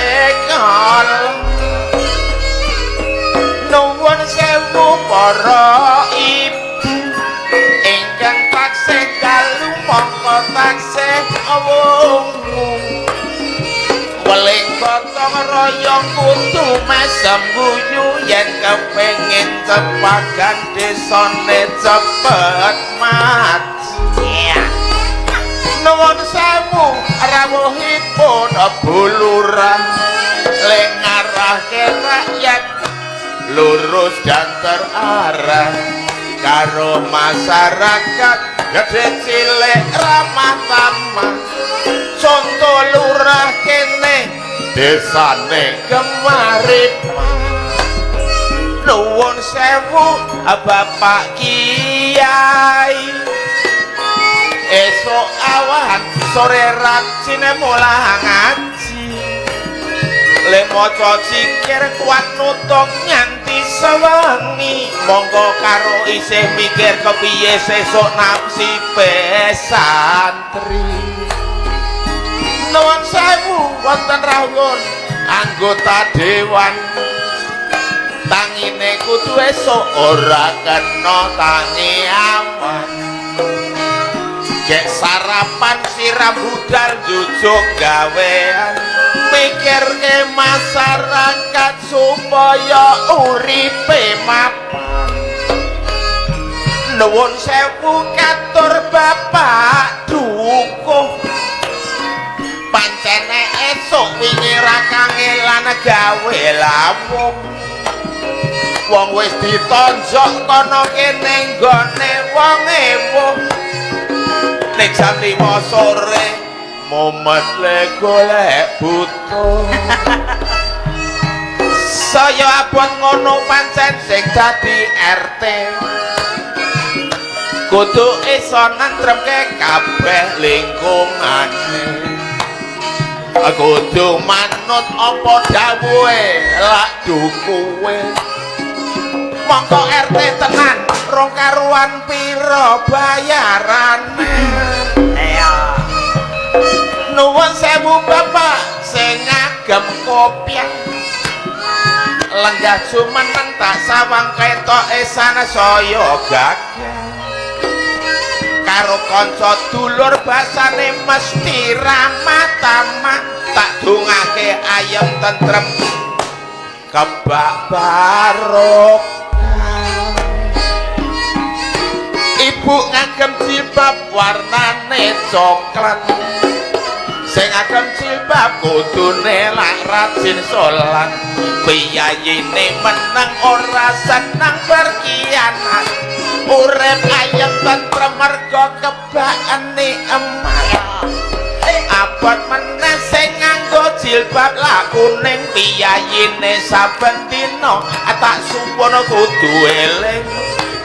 Gelem guyu yen kepengin cepagan desane cepet maju. Iya. Nuwun sewu rawuhipun Bu Lurah, le ngarahke rakyat lurus dan terarah karo masyarakat gede cilik ramah tamah. Contoh lurah kene desane Gemaripah. Nuwun sewu Bapak Kiai, esok awan sore rajin mulang ngaji, le maca zikir kuat nutuk nganti sewengi. Monggo karo isih mikir kepiye sesuk nasibe santri. Nuwun sewu wonten rawuh anggota dewan, tangine kudu esuk ora kena tangi awan. Gek sarapan siram budal jujuk gawean, mikirke masyarakat supaya uripe mapan. Nuwun sewu katur Bapak Dukuh, pancene esuk wingi ra kangelan gawe lawuh. Wong wis ditonjok kono kene nggone wong ewuh. Nek jam 5 sore mumet le golek butuh. Saya abot ngono pancen sing dadi RT kudu iso nentremke kabeh lingkungane, kudu manut apa dawuhe lak dukuwe. Mongko RT tenan rong karuan pira bayarane. Iya. Nuwun sewu Bapak sing ngagem kopiah, lenggah jumeneng tak sawang ketoke sana saya gagah. Karo kanca dulur basane mesti ramah tamah, tak dongake ayem tentrem kebak barokah. Ibu ngagem jilbab warnane coklat, sing ngagem jilbab kudune lak rajin salat. Piyayine meneng ora seneng berkhianat, urip ayem tentrem mergo kebakane emas. Abot meneh sing nganggo jilbab lak kuning, piyayine saben dina tak suwun kudu eling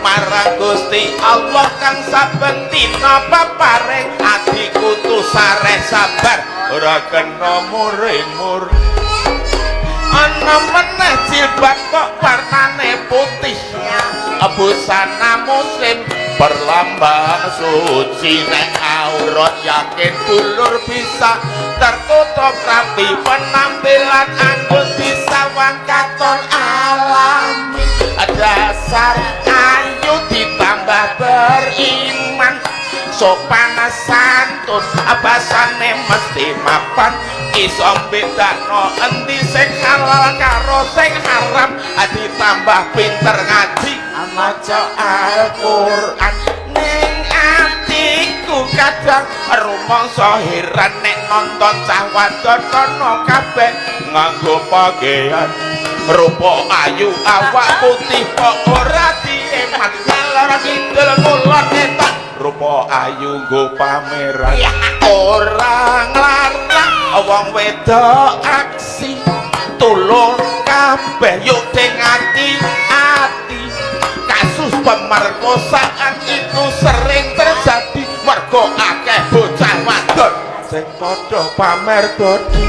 marang Gusti Allah kang saben dina paparing. Adi kudu sareh sabar ora kena muring-muring. Ana meneh jilbab kok warnane putih, busana muslim berlambang suci. Nek aurat yakin dulur bisa tertutup rapi, penampilan anggun disawang katon alami. Dasar ayu ditambah beriman, sopan santun basane mesti mapan, iso bedakno endi sing halal karo sing haram, ditambah pinter ngaji maca Al-Qur'an. Ning atiku kadang rumangsa heran nek nonton cah wadon kono kabeh nganggo pakaian rupa ayu awak putih kok ora dieman, ngalor kidul ngulon etan rupa ayu nggo pameran. Ora nglarang wong wedok aksi, tulung kabeh yuk ding ati-ati. Kasus pemerkosaan itu sering terjadi mergo akeh bocah wadon sing padha pamer bodi.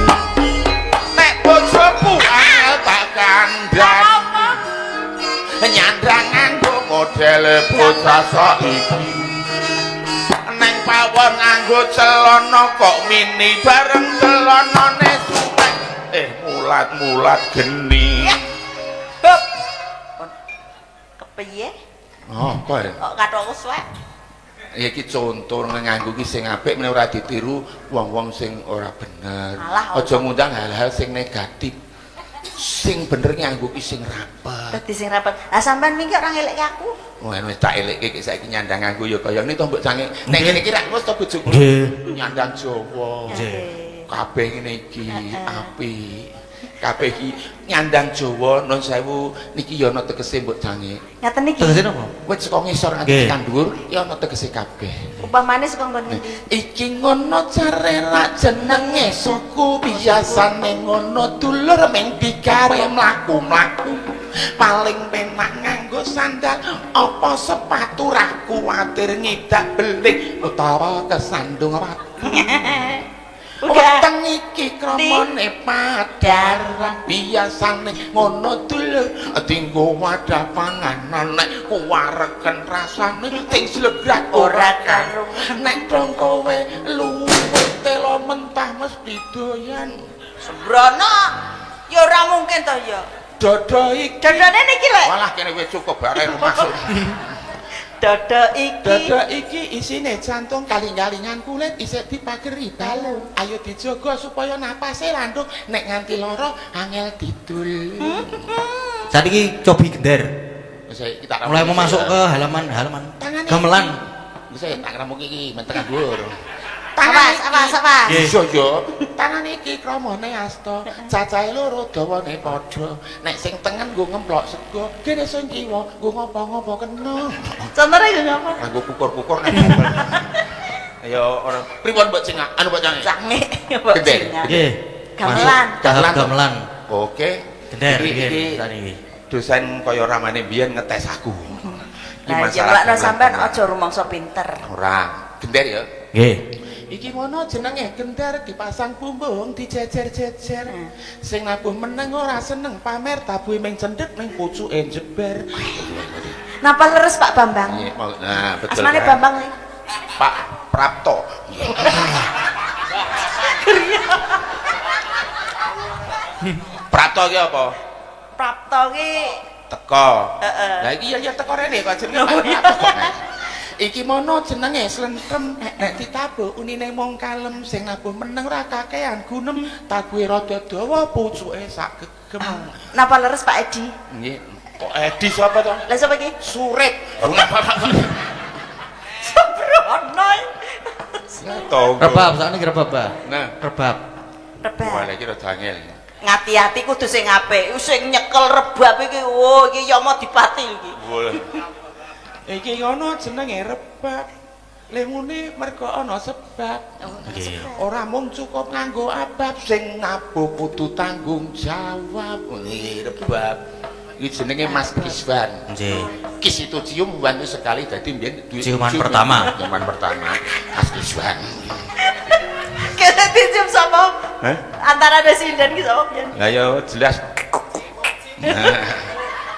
Nek bojoku angel tak kandhani, nyandang nganggo modele bocah saiki. Neng pawon nganggo celana kok mini bareng celanane suwek, mulat-mulat geni. Hup. Kepiye? Oh, apa ya? Kok kathokku suwek? Ya iki contoh nganggo ki sing apik meneh ora ditiru wong-wong sing ora bener. Alah, Aja ngundang hal-hal sing negatif. Sing bener nganggo ki sing rapet. Dadi sing rapet. Lah sampean wingi ora ngelekke aku. Wah, wis tak elekke iki saiki nyandang nganggo ya kaya ngene to mbok cange. Nek ngene iki rak wis to bojoku. Nggih. Nyandang Jawa. Nggih. Kabeh ngene iki apik. Kabeh iki nyandang Jawa nun sewu niki ya ana tegese mbok cange. Ngaten niki. Tegese napa? Wis saka ngisor nganti Nggih. tekan dhuwur ya ana tegese kabeh. Upamane saka nggon ngendi? Iki ngono care ra jenenge suku biasane ngono dulur meng digawe mlaku-mlaku paling penak nganggo sandal apa sepatu ra kuwatir ngidak beling utawa kesandung watu. Udah. Weteng iki kramane padaran biasane ngono dulur dinggo wadah panganan nek kuwareken rasane sing slegrak ora karuan nek dong kowe luwe telo mentah mesti doyan. Sembrono. Ya ora mungkin to ya. Dodo iki Dodone niki lek. Walah kene wis cukup bare masuk. Dodo iki. Dodo iki isine jantung kaling-kalingan kulit isih dipageri balung. Ayo dijaga supaya napase landung nek nganti lara angel didul. Saat ini cobi gender. Wis saiki tak Mulai mau masuk ke halaman-halaman Tangane. gamelan. Wis tak rampung iki men tengah dhuwur. Awas, awas, awas. Iya yo. Tangan iki kramane asta, cacahe loro dawane padha. Nek sing tengen nggo ngemplok sego, dene sing kiwa nggo ngopo-ngopo kena. Contone nggo ngapa? Nganggo kukur-kukur nang. Ayo ora. Pripun mbok sing anu mbok cange? Cange mbok Gender. singak. Nggih. Gamelan. Masuk tahap Gamelan. gamelan. Oke. Gender Iki- nggih iki saat ini. Dosen kaya ramane biyen ngetes aku. Iki Lah ya masalah mlakno gamelan. sampean aja rumangsa pinter. Ora. Gender ya. Nggih. Iki ngono jenenge gender dipasang bumbung dijejer-jejer. Sing nabuh meneng ora seneng pamer tabuhe ming cendhek ning pucuke jeber. Napa leres Pak Bambang? Iya, nah betul. Asmane kan? Bambang iki. Pak Prapto. Prapto ki apa? Prapto ki Teko. Heeh. Lah iki ya ya teko rene kok jenenge Pak Prapto kok. Iki mono jenenge slentem nek ditabuh unine mung kalem sing nabuh meneng ora kakean gunem tabuhe rada dawa pucuke sak gegem. Napa leres Pak Edi? Nggih. Kok Edi sapa to? Lah sapa iki? Surip. Sembrono. Tonggo. Rebab saat ini rebab, Pak. Nah, Rebab. Rebab. wah iki rada angel. Ngati-ati kudu sing apik. Sing nyekel rebab iki, oh iki ya mau dipati iki. Boleh. Iki ngono jenenge rebab. Lemune mergo ana sebab. Nggih. Ora mung cukup nganggo abab sing nabuh kudu tanggung jawab. Nggih, rebab. Iki jenenge Mas Kiswan. Nggih. Kis itu cium wan itu sekali dadi mbiyen duwe Ciuman cium. pertama. Ciuman pertama Mas Kiswan. Kene dicium sapa? Hah? Antara ada sinden ki sapa biyen? Lah ya jelas. Nah,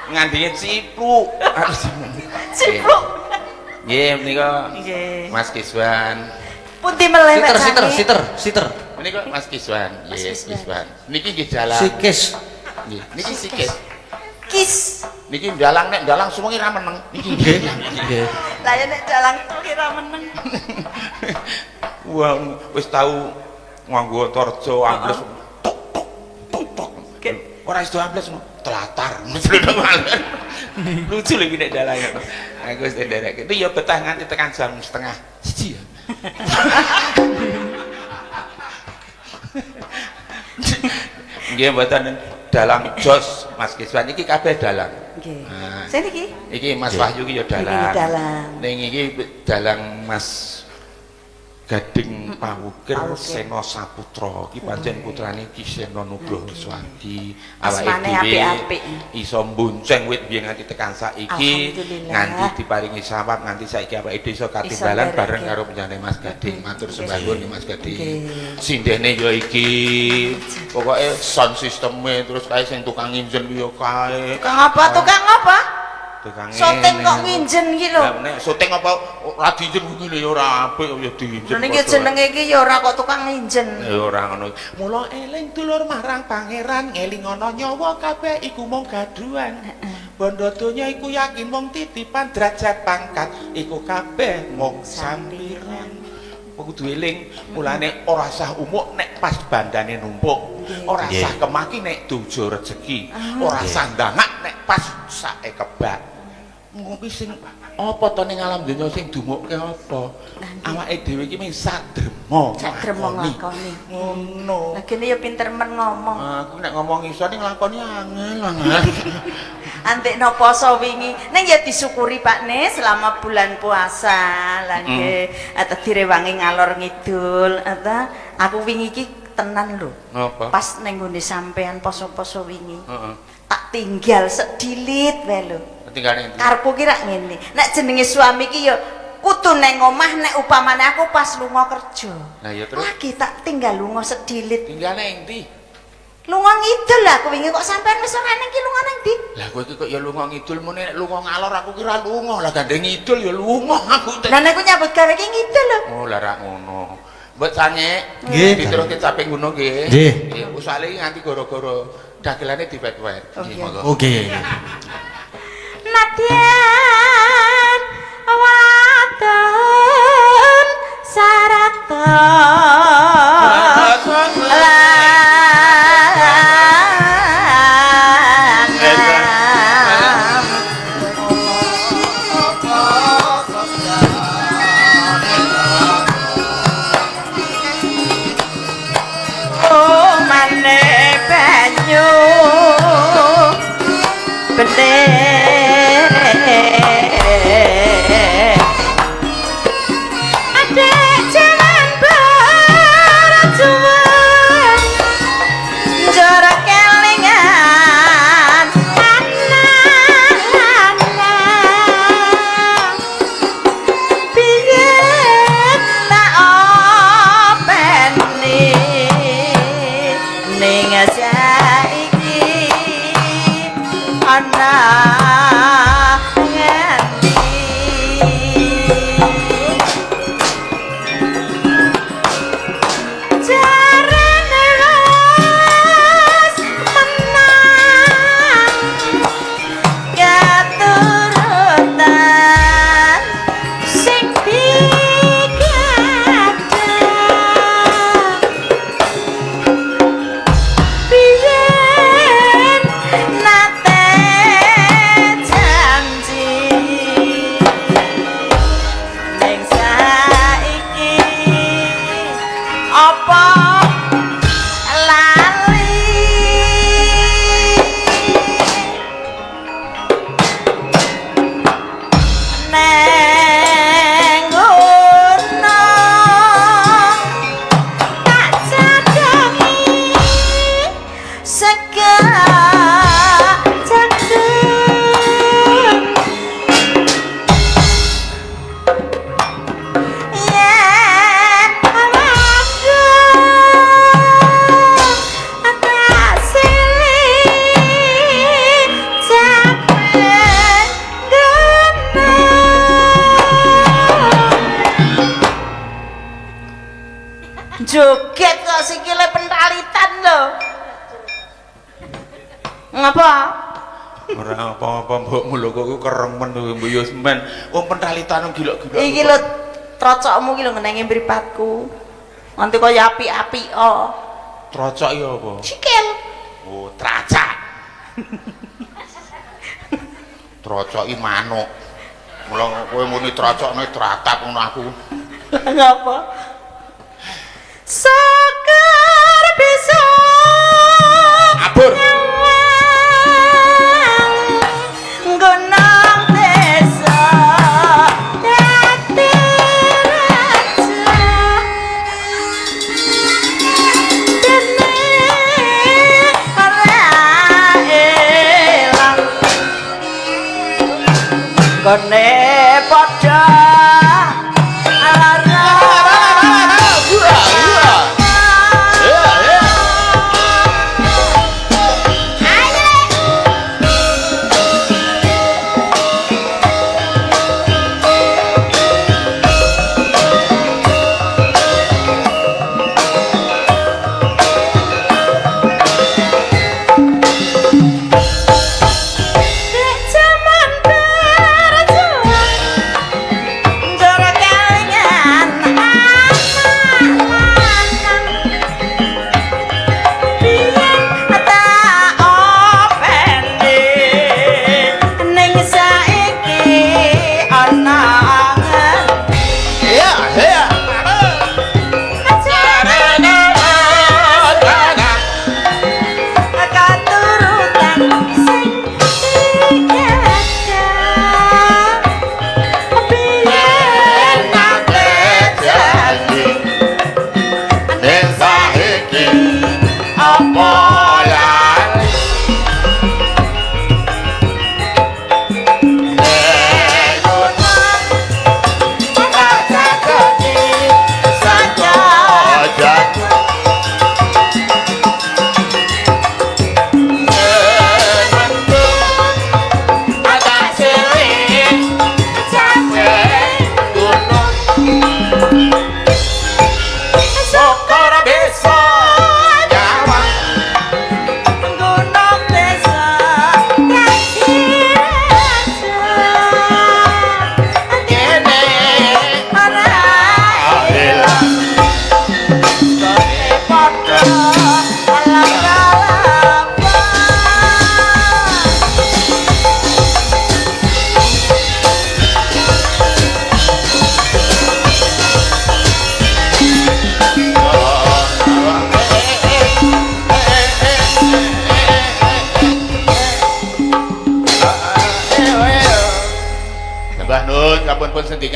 ngandinge cipluk. Cipluk. Nggih menika Nggih. Mas Kiswan. Pundi meleh Siter, Pak siter, Cani? siter, siter. Menika Mas Kiswan. Mas Nggih, Kiswan. Kiswan. Niki nggih dalang. Sikis. Nggih, niki sikis. Kis. Niki dalang nek dalang suwengi ra meneng. Niki Nggih. Nggih. Lah ya nek dalang kira meneng. Wah, wis tau nganggo torjo ambles. Tok tok tok tok. Ora iso ambles ngono. Telatar. Lucu lho iki nek dalang. Aku wis nderek. Itu ya betah nganti tekan jam 12.30 ya. Nggih mboten dalang jos Mas Kiswan iki kabeh dalang. Nggih. Nah. Sing iki? Iki Mas Wahyu iki ya dalang. Iki dalang. Ning iki dalang Mas Gading Pawukir Pawukir. Sena Saputra. Iki pancen putrane Ki Sena Nugroho Suwadi. Awake Asmane dhewe apik-apik. iso mbonceng wit biyen nganti tekan saiki, Alhamdulillah. nganti diparingi sawab nganti saiki awake dhewe iso katimbalan Iso bareng ndereke. karo penjane Mas Gading. Matur sembah nuwun ki Mas Gading. Nggih. Sindene ya iki. Pokoke sound systeme terus kae sing tukang nginjen ya kae. Tukang apa? Tukang apa? Tukang Syuting kok ngene. nginjen ki lho. Lah nek syuting apa ora diinjen ngene ya ora apik ya diinjen. Lho niki jenenge iki ya ora kok tukang nginjen. Ya ora ngono. Mula eling dulur marang pangeran, ngeling ana nyawa kabeh iku mung gaduhan. Bondo donya iku yakin mung titipan derajat pangkat iku kabeh mung sampiran. Kudu eling, mulane ora sah umuk nek pas bandane numpuk, ora sah kemaki nek dojo rejeki, ora sah ndangak nek pas sake kebak. Ngopi sing apa to ning alam donya sing dumukke apa? Awake dhewe iki mung sadrema. Sadrema nglakoni. Ngono. Lah kene ya pinter men ngomong. Aku nek ngomong iso ning nglakoni angel angel. Antekno poso wingi. Ning ya disyukuri Pak Ne selama bulan puasa. Lah nggih, ata direwangi ngalor ngidul, ata aku wingi iki tenan lho. Ngapa? Pas ning nggone sampean poso-poso wingi. Heeh. Tak tinggal sedilit wae lho. Tinggal ning ndi? Karepku ki rak ngene. Nek jenenge suami ki ya kudu neng omah nek upamane aku pas lunga kerja. Lah ya terus Lagi tak tinggal lunga sedilit. tinggal ning ndi? Lunga ngidul lah aku wingi kok sampean wis ora neng ki lunga nang ndi? Lah kowe iki kok ya lunga ngidul muni nek lunga ngalor aku kira lunga. Lah gandeng ngidul ya lunga aku. Lah nek aku nyambut gawe ki ngidul lho. Oh lah rak ngono. Mbok sanyek. Nggih. Diteruske caping gunung nggih. Nggih. Nggih, usale iki nganti gara-gara dagelane diwet-wet. Oh, Nggih, iya. monggo. Oke. Nadyan wadon sarata lanang Oh mane banyu bening Adek jalan berjuang njara kelingan anak lanang piye tak openi ning saiki ana ngendi jarene wis menang keturutan sing digadang biyen nate janji ning saiki apa lali neng ngono tak jadangi sega jagung yen awakku tak silih capek gunung. Joget kok sikile pentalitan lho. Ngapa? Ora apa-apa mbok mulo kok keremen kowe mbok yo semen. Wong pentalitan gilok-gilok. Iki lho trocokmu iki lho ngenenge mripatku. Nganti kaya api-api oh. Trocok ya apa? Sikil. Oh, tracak. Trocok iki manuk. Mula kowe muni trocokne tratap ngono aku. Ngapa? Sekar bisa Abur. nyawang Gunung desa dadi raja dene ora elang. Gone padha lara. Dek jaman berjuang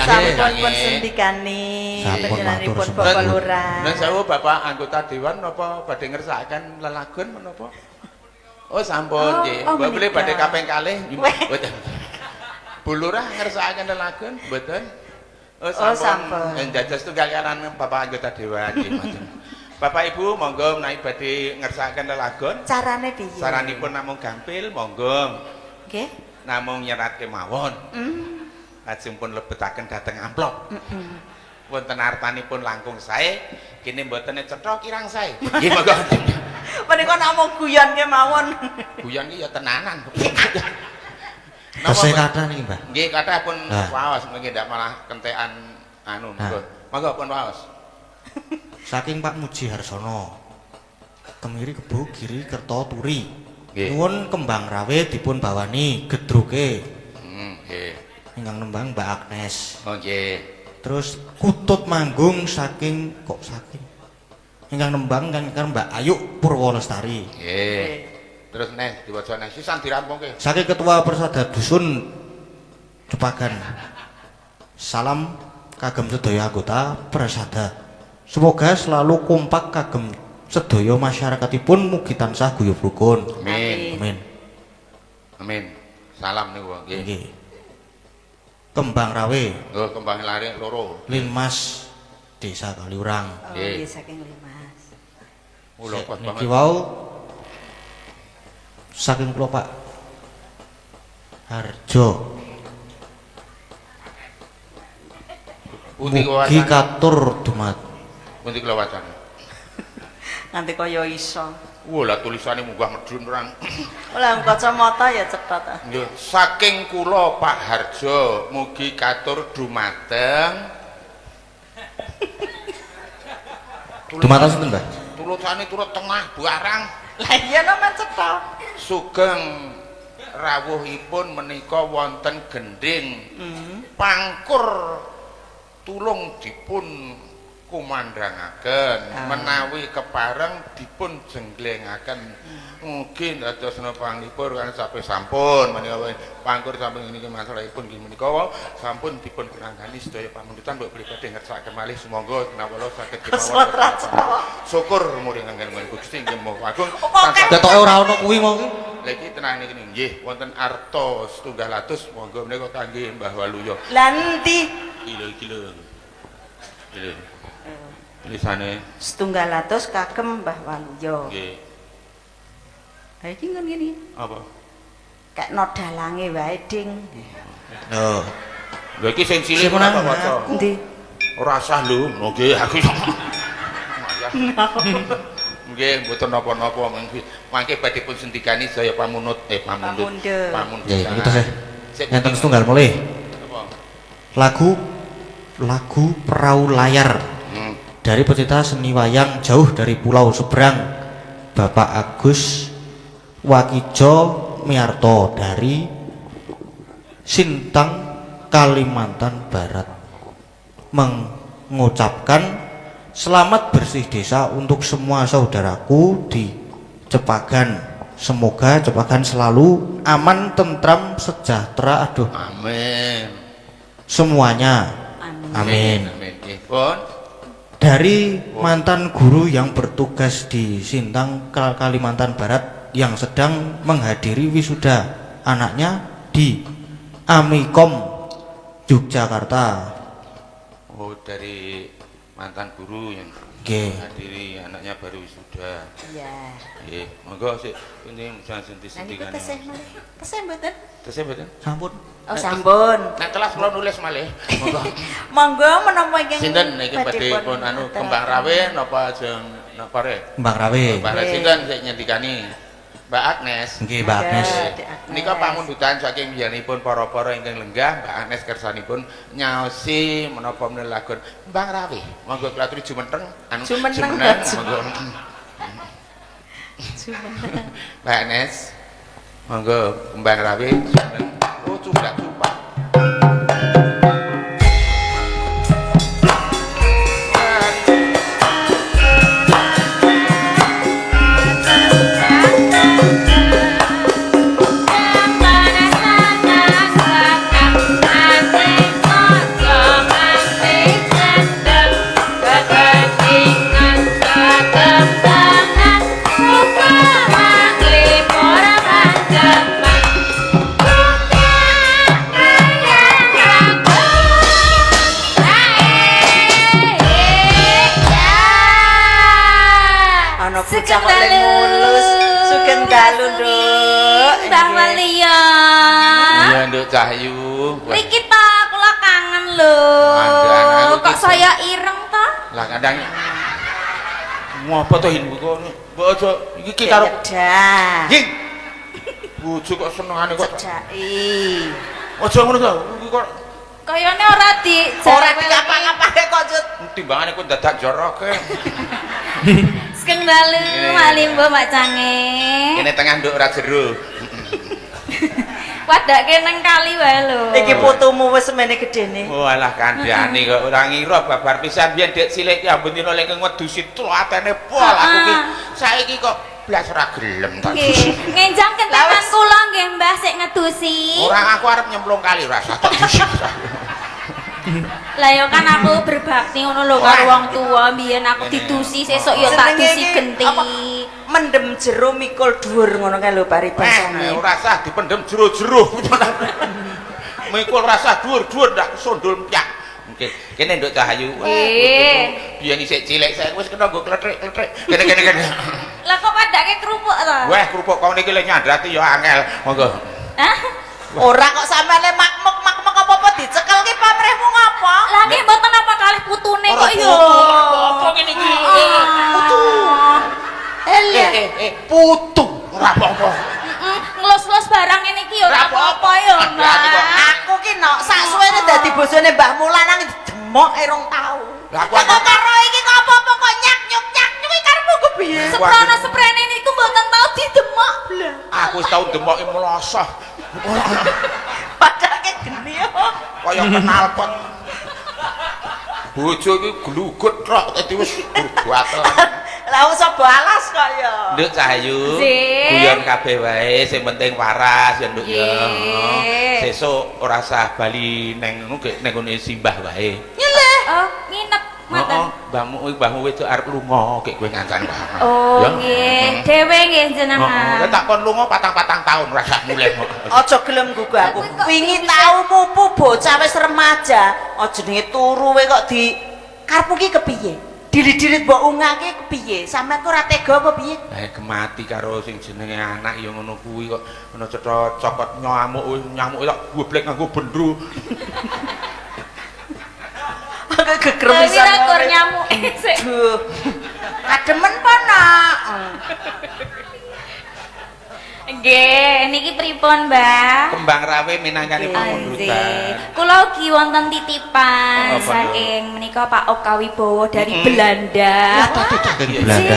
Sampun pun sendikani Sampun panjenenganipun matur Bapak sembah. Lurah. Nun sewu Bapak anggota dewan napa badhe ngersakaken lelagon menapa? Oh sampun Oh, nggih. oh, Mbok bilih menika. badhe kaping kalih. Weh. Mboten. Bu Lurah ngersakaken lelagon mboten? Oh Oh, sampun. sampun. Dados tunggal kanan Bapak anggota dewan nggih mboten. Bapak Ibu monggo menawi badhe ngersakaken lelagon. Carane piye? Saranipun namung gampil monggo. Nggih. Namung nyerat kemawon. Lajeng pun lebetaken dhateng amplop. Wonten artanipun langkung sae, kene mboten cetha kirang sae. Nggih monggo. Menika namung guyon kemawon. Guyon iki ya tenanan. Tesih kathah niki, Mbah. Nggih kathah pun Nah. waos mungkin ndak malah kentekan anu Nah. monggo. Monggo pun waos. Saking Pak Muji Harsono. Kemiri Kebo Giri Kerto Turi. Nggih. Nyuwun kembang rawe dipun bawani gedruke Nggih. ingkang nembang Mbak Agnes. Oh nggih. Terus kutut manggung saking kok saking ingkang nembang ingkang Mbak Ayu Purwo Lestari. Nggih. Terus neh diwaca neh sisan dirampungke. Saking Ketua Persada Dusun Cepagan. Salam kagem sedaya anggota Persada. Semoga selalu kompak kagem sedaya masyarakatipun mugi tansah guyub rukun. Amin. Amin. Amin. Salam niku nggih. Nggih. Kembang Rawe, Oh kembang lari loro. Linmas Desa Kaliurang. Oh, Nggih. nggih saking Limas. Oh lho pas Niki banget. wau saking kula Pak Harjo. Pundi kula Mugi wacane? katur dumat. Pundi kula wacane? Nganti kaya iso. Wah lah tulisane munggah medhun orang. Lah kacamata ya cetha ta. Nggih, saking kula Pak Harjo mugi katur dumateng. Dumateng sinten, Mbah? Tulisane turut tengah barang. Lah iya no men cetha. Sugeng rawuhipun menika wonten gendhing. Pangkur tulung dipun kumandhangaken menawi kepareng dipun jenglengaken. Mugi ndadosna panglipur kan sampe sampun menika pangkur sampun niki masalahipun nggih menika wau sampun dipun pinanggani sedaya pamundutan mbok bilih badhe ngersakaken malih sumangga nawala saged Kesel ra cetha. Syukur muring anggen Gusti inggih Maha Agung. Ketoke ora ana kuwi mau ki. Lha iki tenang niki nggih wonten arta setunggal atus monggo menika kangge Mbah Waluyo. Lah endi? Iki lho iki lho. Iki lho. Tulisane Setunggal atus kagem Mbah Waluyo. nggih. Ha iki ngene ngene. Apa? Kekno dalange wae, Ding. Lho. Lha iki sing cilik Sing menang ora waca. Endi? Ora sah lho. Nggih aku. Nggih mboten napa-napa mangke mangke badhe pun sendikani sedaya pamunut pamundhut. Pamundhut. Pamundhut. Nggih, niku tesih. Sik, Enten setunggal malih. Apa? Lagu lagu Perahu Layar dari pecinta seni wayang jauh dari pulau seberang Bapak Agus Wakijo Miarto dari Sintang Kalimantan Barat mengucapkan selamat bersih desa untuk semua saudaraku di Cepagan. Semoga Cepagan selalu aman, tentram, sejahtera. Aduh, Amin. semuanya. Amin. Amin. Amin. Nggih, pun. Dari mantan guru yang bertugas di Sintang, Kalimantan Barat yang sedang menghadiri wisuda anaknya di Amikom Yogyakarta. Oh, dari mantan guru yang Nggih. hadiri anaknya baru wisuda. Iya. Nggih, monggo sik ini jangan Lah niku sendi-sendikane. tesih malih. Tesih mboten? Tesih mboten? Sampun. Oh, sampun. Nek telas kula nulis malih. Monggo. Monggo menapa ingkang Sinten niki badhe pun anu kembang rawe napa ajeng napa re? Kembang Rawe. Kembang rawe Nggih. sinten sik nyendikani? Mbak Agnes. Nggih, Mbak Agnes. Dek Agnes. Nika pamundutan saking biyanipun para-para ingkang lenggah, Mbak Agnes kersanipun nyaosi menapa menawi lagon Kembang Rawe. Monggo kula aturi jumeneng anu Jumeneng, monggo. Jumeneng. Mbak Agnes. Monggo Kembang Rawe jumeneng. Oh, cublak cupak. Ana bocah kok le mulus. Sugeng dalu, Nduk. Mbah Walia. Iya, Nduk Cahyu. Mriki ta kula kangen lho. Kok saya ireng ta? Lah kadang ngopo to hin kok mbok aja iki ki karo nggih. Bojo kok senengane kok cedhaki. Aja ngono to. Iki kok kayane ora di ora dikapa-kapake kok Cut. Timbangane kok dadak joroke. Sugeng dalu Malimbo Mak Cange. Kene tengah nduk ora jero. Padake nang kali wae lho. Iki putumu wis semene gedene. Walah kandhane kok ora ngira babar pisan biyen dek cilik ki ambun dina lek ngedusi tlatene pol aku ki saiki kok blas ora gelem ta. Nggih, ngenjang kentekan kula nggih Mbah sik ngedusi. Ora aku arep nyemplung kali ora usah tak dusi. Lah ya kan aku berbakti ngono lho karo wong tuwa, biyen aku didusi sesuk ya tak dusi genti. Mendem jero mikul dhuwur ngono kae lho paribasane. Ora usah dipendem jero-jero. Mikul rasah dhuwur-dhuwur ndak sondul empyak. Nggih, kene Nduk Cahayu. Nggih. Biyen isih cilik saiki wis kena nggo klethik-klethik. Kene kene kene. Lah kok padake kerupuk to? Wah, kerupuk kok niki lek nyandrati ya angel. Monggo. Hah? Ora kok sampeyan makmuk-makmuk apa-apa dicekel ki pamrihmu ngapa? Lah nggih mboten apa kalih putune kok ya. Apa ngene iki? Putu. Eh, putu. Ora apa-apa. Ngelus-ngelus barang ngene iki ya ora apa-apa ya, Mbak. Aku ki nok sak suwene dadi bojone Mbahmu lanang demok rong tau. Lah kok karo iki kok apa-apa kok nyak-nyuk nyak-nyuk iki karepmu kepiye? Seprana seprene niku mboten tau didemok. Aku wis tau demoki mlosoh. Padake geni kok. Kaya knalpot. Bojo iki glugut tok dadi wis gatel. Lah wis balas kok ya. Nduk Cahayu, guyon kabeh wae, sing penting waras ya Nduk ya. Sesuk ora usah bali neng ngono neng ngene simbah wae. Nyeleh. Oh, nginep ngoten. Heeh, mbahmu wedok arep lunga gek kowe ngancani. Oh, nggih. Dhewe nggih jenengan. Heeh, tak kon lunga patang-patang taun ora usah mulih. Aja gelem gugah aku. Wingi tau mupu bocah wis remaja, jenenge turu wae kok di karepmu ki kepiye? Dilit-dilit mbok ungake kepiye? Sampeyan kok ora tega apa piye? Kemati karo sing jenenge anak ya ngono kuwi kok ana cetha cokot nyamuk nyamuke tak goblek nganggo bendru. Aku geger pisan. Lah kor nyamuke sik. Duh. Kademen po nak? Nggih, niki pripun, Mbah? Kembang rawe minangkani pamundutan. Kula ugi wonten titipan saking menika Pak Oka Wibowo dari Belanda. Belanda.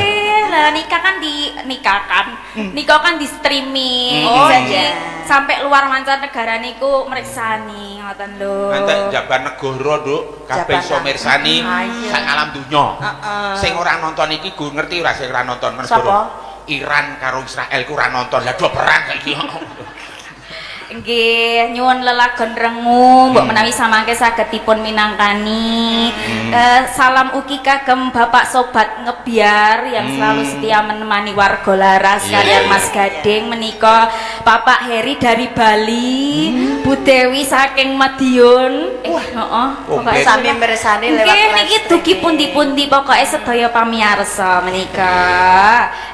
Lah nikah kan di nikah kan. Nikah kan di streaming. Oh, jadi sampai luar mancanegara niku mriksani ngoten lho. Ngantek jaban negara, Nduk, kabeh iso mirsani sak alam donya. Sing ora nonton iki go ngerti ora sing ora nonton negara. Iran karo Israel ku ora nonton. Lah do perang saiki. Nggih, nyuwun lelagon rengu mbok menawi samangke saged dipun minangkani. Salam ugi kagem Bapak Sobat Ngebiar yang selalu setia menemani warga Laras kalian Mas Gading menika Bapak Heri dari Bali, Bu Dewi saking Madiun. Heeh, pokoke sami mirsani lewat nggih niki dugi pundi-pundi pokoke sedaya pamirsa menika.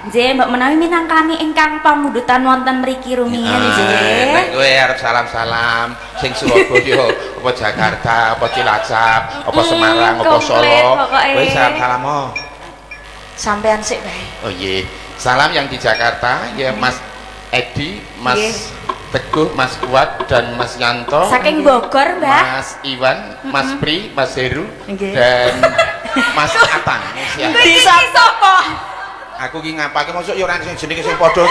Nggih, mbok menawi minangkani ingkang pamundutan wonten mriki rumiyin nggih. Kowe arep salam-salam sing Surabaya, apa Jakarta, apa Cilacap, apa Semarang, apa Solo. Kowe salam-salam oh. Sampean sik wae. Oh iya. Salam yang di Jakarta ya Mas Edi, Mas Teguh, Mas Kuat dan Mas Yanto. Saking Bogor, Mbah. Mas Iwan, Mas Pri, Mas Heru dan Mas Atang. Di sapa? Aku ki ngapake mosok ya ora sing jenenge sing padha.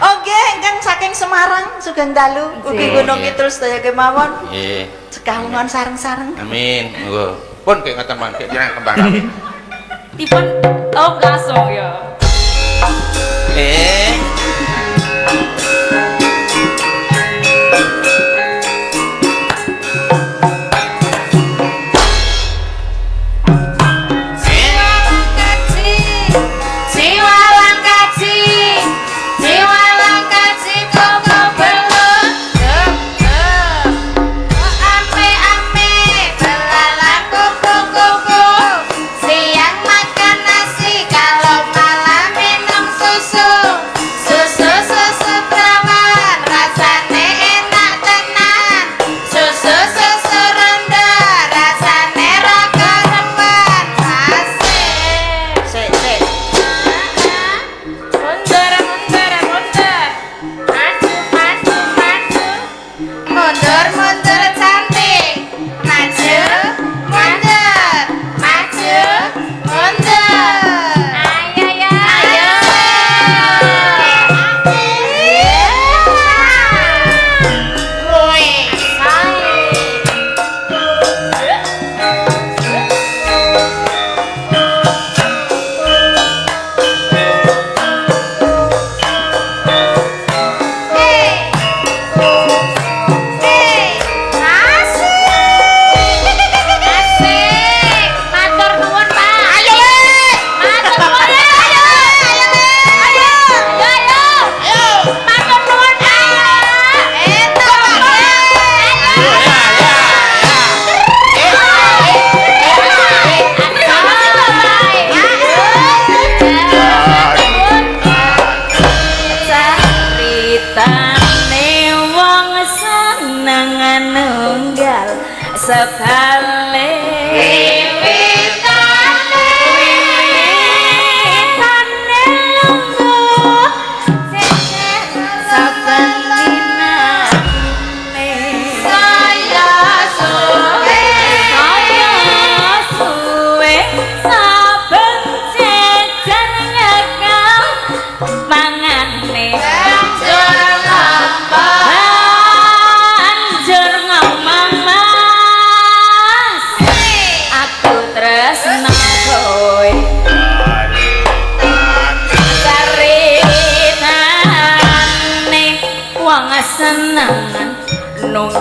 Oh nggih, ingkang saking Semarang sugeng dalu. Ugi Gunung Kidul sedaya kemawon. Nggih. Cekah sareng-sareng. Amin. Monggo. Pun kek ngoten mangke jenengan kembang rawe. Dipun oh langsung ya. Siang makan nasi kalau malam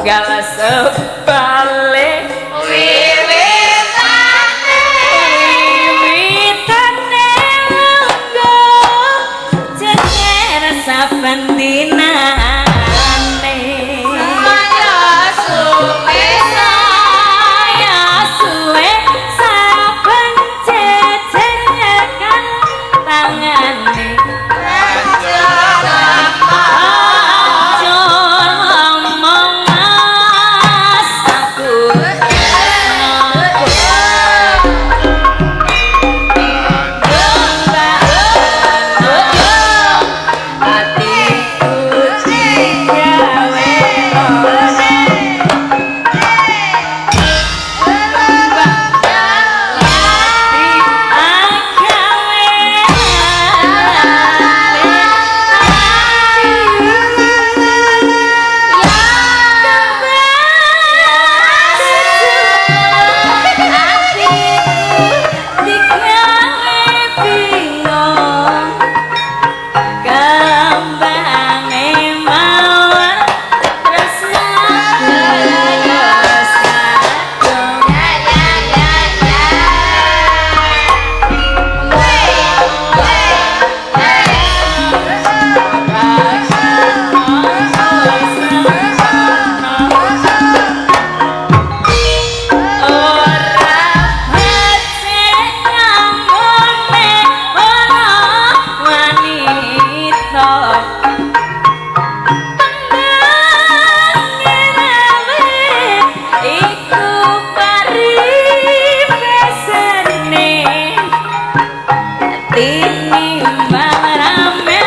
Nunggal sebalik. Wiwitane, wiwitane lungguh jejer saben dinane. Saya suwe, saya suwe saben jejer nyekel tangane. Aja ngomong mas, aku atiku digawe. Kembange mawar tresna kaya sadong. Ya ya ya ya. Ora becik nganggone para wanita. Kembange rawe iku paribasane tinimbang rame.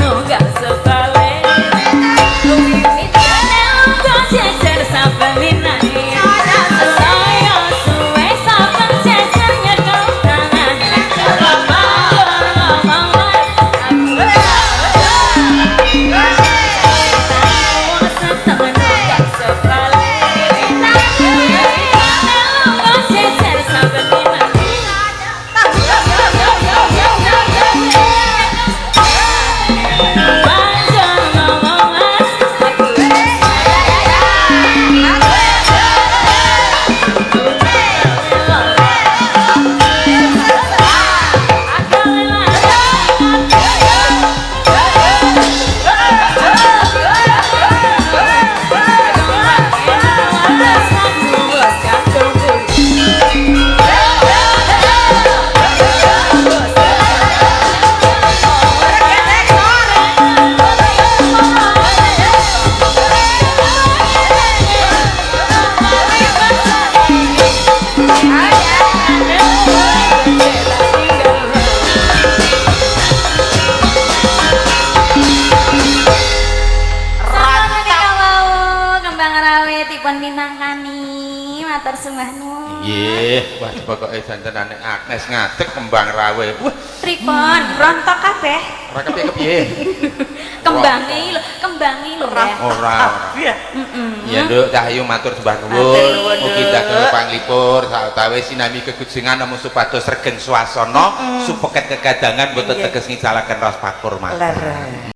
Nunggal sebalik. Wiwitane lungguh jejer saben dinane. Saya suwe saben jejer nyekel tangane. Banjur ngomong mas, aku nunggal sebalik. Wiwitane lungguh jejer saben dinane. Banjur ngomong mas, aku. Sampun menika wau kembang rawe dipun minangkani, matur sembah nuwun. Nggih, wah, pokoke jantenane Agnes ngadeg kembang rawe. Wah, Pripun? Rontok kabeh. Ora kepiye-kepiye. Kembange lho, kembange lho ya. Ora, ora. Iya. Iya, Nduk, Cahyu, matur sembah nuwun. Matur nuwun, Mugi Nduk. dagel panglipur sawetawis sinambi gegujengan namung supados regeng swasana, supeket kekadangan boten teges ngicalaken raos pakurmatan. Leres.